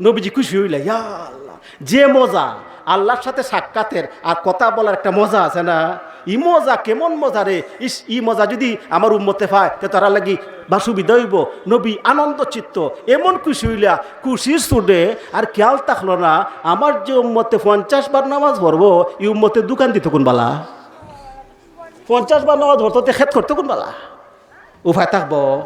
নবীজি খুশি হইলা, "ইয়া আল্লাহ, যে মজা, আল্লাহর সাথে সাক্ষাতের আর কথা বলার একটা মজা আছে না, ই মজা কেমন মজা রে, ইস, ই মজা যদি আমার উম্মতে পায়, তে তারা লাগি বা সুবিধা হইব।" নবী আনন্দ চিত্ত, এমন খুশি হইলা, খুশির সুরে আর খেয়াল থাকলো না, আমার যে উম্মতে পঞ্চাশ বার নামাজ পড়বো, এই উম্মতে দোকান দিত কোন বালা? পঞ্চাশ বার নামাজ পড়তো, তে খেত করতো কোন বালা? উপায় থাকবো?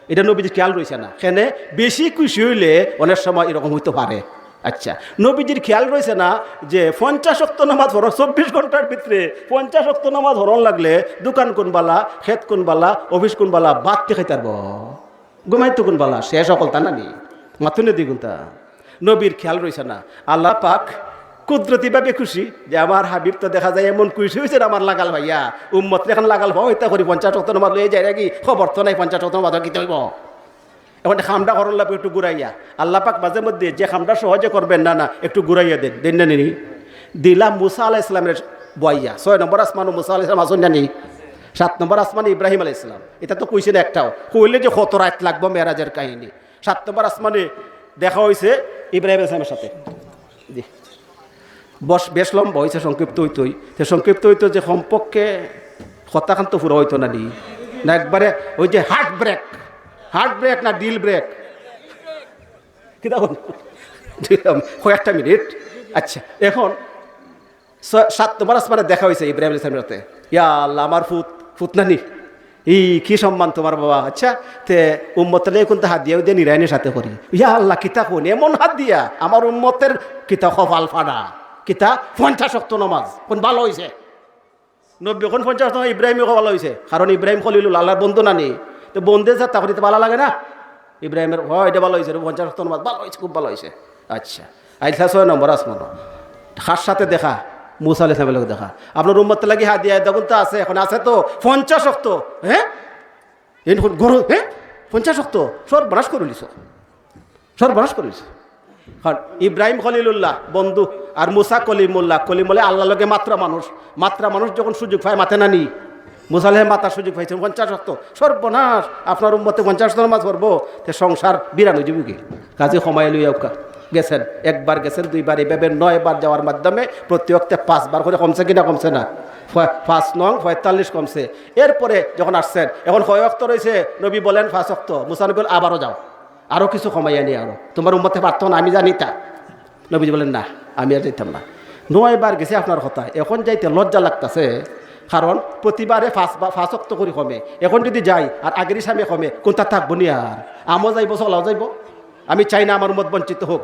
এটা নবীজির খেয়াল রইছে না। কেনে? বেশি খুশি হইলে অনেক সময় এরকম হইতে পারে। আচ্ছা, নবীজির খেয়াল রইছে না যে পঞ্চাশ ওয়াক্ত নামাজ পড়ো, চব্বিশ ঘন্টার ভিতরে পঞ্চাশ ওয়াক্ত নামাজ পড়ন লাগলে দোকান কোন বালা, খেত কোন বালা, অফিস কোন বালা, বাদ কে খাইতারব? ঘুমাইতো কোন বালা, শেষ অকল তা নানি? মাতুনে দি গুনতা। নবীর খেয়াল রইছে না। আল্লাহ পাক কুদরতিভাবে খুশি যে আমার হাবিব তো দেখা যায় এমন খুশি হইছে আমার লাগাল ভাইয়া। উম্মত এখন লাগাল ভাও ইতা করি পঞ্চাশ ওয়াক্ত নামাজ লইয়া যায় নাকি? খবর তো নাই পঞ্চাশ ওয়াক্ত নামাজ কিতা হইব। এখন খামটা করন লাগবো একটু ঘুরাইয়া। আল্লাহ পাক মাঝে মধ্যে যে খামটা সহজে করবেন না, না, একটু ঘুরাইয়া দেন, দেন না নি? দিলা মুসা আলাইহিস সালামের বইয়া। ছয় নম্বর আসমানো মুসা আলাইহিস সালাম আছেন না নি? সাত নম্বর আসমানে ইব্রাহিম আলাইহিস সালাম। এটা তো কইছেন একটাও। কইলে যে কত রাত লাগবো মেরাজের কাহিনী। সাত নম্বর আসমানে দেখা হইছে ইব্রাহিম আলাইহিস সালামের সাথে। জি। বস, বেশ লম্বা হইছে, সংক্ষিপ্ত হইতই। তে সংক্ষিপ্ত হইতো যে কমপক্ষে কথাখান তো পুরা হইতো না নি? না একবারে ওই যে হার্ট ব্রেক, হার্ট ব্রেক না ডিল ব্রেক? কিতা বল? দিলাম, কয়েকটা মিনিট। আচ্ছা, এখন স-, সাত নম্বর আসমানে দেখা হইছে ইব্রাহিম আলাইহিস সালামের সাথে। "ইয়া আল্লাহ, আমার ফুত, ফুত নানি, ই কি সম্মান তোমার বাবা? আচ্ছা, তে উম্মতরে কোন হাদিয়া উদিয়া নিরায়নের সাথে করি। ইয়া আল্লাহ, কিতা কোন এমন হাদিয়া, আমার উম্মতের কিতা কপাল ফাড়া, কিতা পঞ্চাশ ওয়াক্ত নামাজ, কোন ভালো হইছে?" নবী কোন পঞ্চাশ ওয়াক্ত নামাজ, ইব্রাহিমে কপাল হইছে, কারণ ইব্রাহিম খলিলুল্লাহ, আল্লাহর বন্ধু নানি, তো বন্ধে যা তা করিতে ভালো লাগে না? ইব্রাহিমের, "ও, এটা ভালা অইছে রে, পঞ্চাশ ওয়াক্ত নামাজ, ভালা অইছে, খুব ভালা অইছে।" আচ্ছা, আইলা ছয় নম্বর আসমানো, কার সাথে দেখা? মুসা আলাইহিস সালামের লগে দেখা। আপনার উম্মত লাগি হাদিয়া দেখুন তো আছে, এখন আছে তো পঞ্চাশ ওয়াক্ত, হ্যাঁ? এই এখন গরু, হ্যাঁ? পঞ্চাশ ওয়াক্ত, সর্বনাশ করিলিছ, সর্বনাশ করিলিছ। কারণ ইব্রাহিম খলিলুল্লাহ বন্ধু, আর মুসা কলিমুল্লাহ। কলিমুল্লাহ আল্লাহর লগে মাতরা মানুষ, মাতরা মানুষ যখন সুযোগ পায় মাতে না নি। মুসা আলাইহিস সালাম মাতার সুযোগ পাইছইন পঞ্চাশ ওয়াক্ত, সর্বনাশ। আপনার উম্মতে পঞ্চাশ ওয়াক্ত নামাজ পড়বো, তে সংসার বিরান অইযিবোগি। কাজে কমাই লইয়া উকা গেছেন, একবার গেছেন, দুইবার, এইভাবে নয়বার যাওয়ার মাধ্যমে প্রতি ওয়াক্তে পাঁচবার করি কমছে কি না কমছে না? ফা-, পাঁচ নং পঁয়তাল্লিশ কমছে। এরপরে যখন আসছেন, এখন কয় ওয়াক্ত রইছে? নবী বলেন, "পাঁচ ওয়াক্ত।" মুসা নবী বলেন, "আবারও যাও, আরও কিছু কমাইয়া নিয়া আনো, তুমার উম্মতে পারতো না, আমি জানি তা।" নবীজি বলেন, "না, আমি আর যাইতাম না, নয়বার গেছি আপনার কথা, এখন যাইতে লজ্জা লাগতাছে, কারণ প্রতিবারে পাঁচ বা-, পাঁচ ওয়াক্ত করি কমে, এখন যদি যাই আর আগের হিসাবে কমে, কুনটা থাকবো নি আর? আমও যাইবো, চলাও যাইবো, আমি চাই না আমার উম্মত বঞ্চিত হোক।"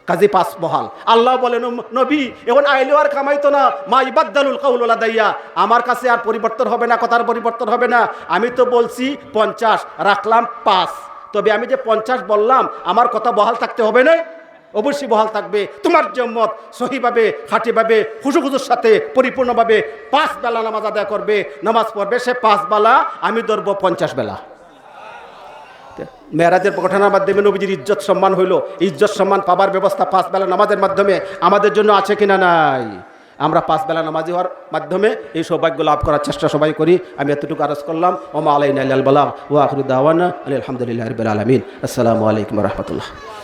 কাজী পাঁচ বহাল। আল্লাহ বলেন, "ও নবী, এখন আইলেও আর কামাইতো না, মা ইবাদ্দালুল কাউলু লাদাইয়া, আমার কাছে আর পরিবর্তন হবে না, কথার পরিবর্তন হবে না। আমি তো বলছি পঞ্চাশ, রাখলাম পাঁচ, তবে আমি যে পঞ্চাশ বললাম, আমার কথা বহাল থাকতে হবে না?" অবশ্যই বহাল থাকবে। তোমার যে উম্মত সহিভাবে, খাঁটিভাবে, খুশু খুজুর সাথে পরিপূর্ণভাবে পাঁচ বেলা নামাজ আদায় করবে, নামাজ পড়বে, সে পাঁচ বেলা, আমি ধরবো পঞ্চাশ বেলা। মেরাজের ঘটনার মাধ্যমে নবীজির ইজ্জত সম্মান হইল। ইজ্জত সম্মান পাবার ব্যবস্থা পাঁচ বেলা নামাজের মাধ্যমে আমাদের জন্য আছে কিনা নাই? আমরা পাঁচ বেলা নামাজি হওয়ার মাধ্যমে এই সৌভাগ্য লাভ করার চেষ্টা সবাই করি। আমি এতটুকু আরজ করলাম। ওমা আলাইনা ইল্লাল বালাগ। ওয়া আখিরু দাওয়ানা আলহামদুলিল্লাহি রাব্বিল আলামিন। আসসালামু আলাইকুম ওয়া রাহমাতুল্লাহ।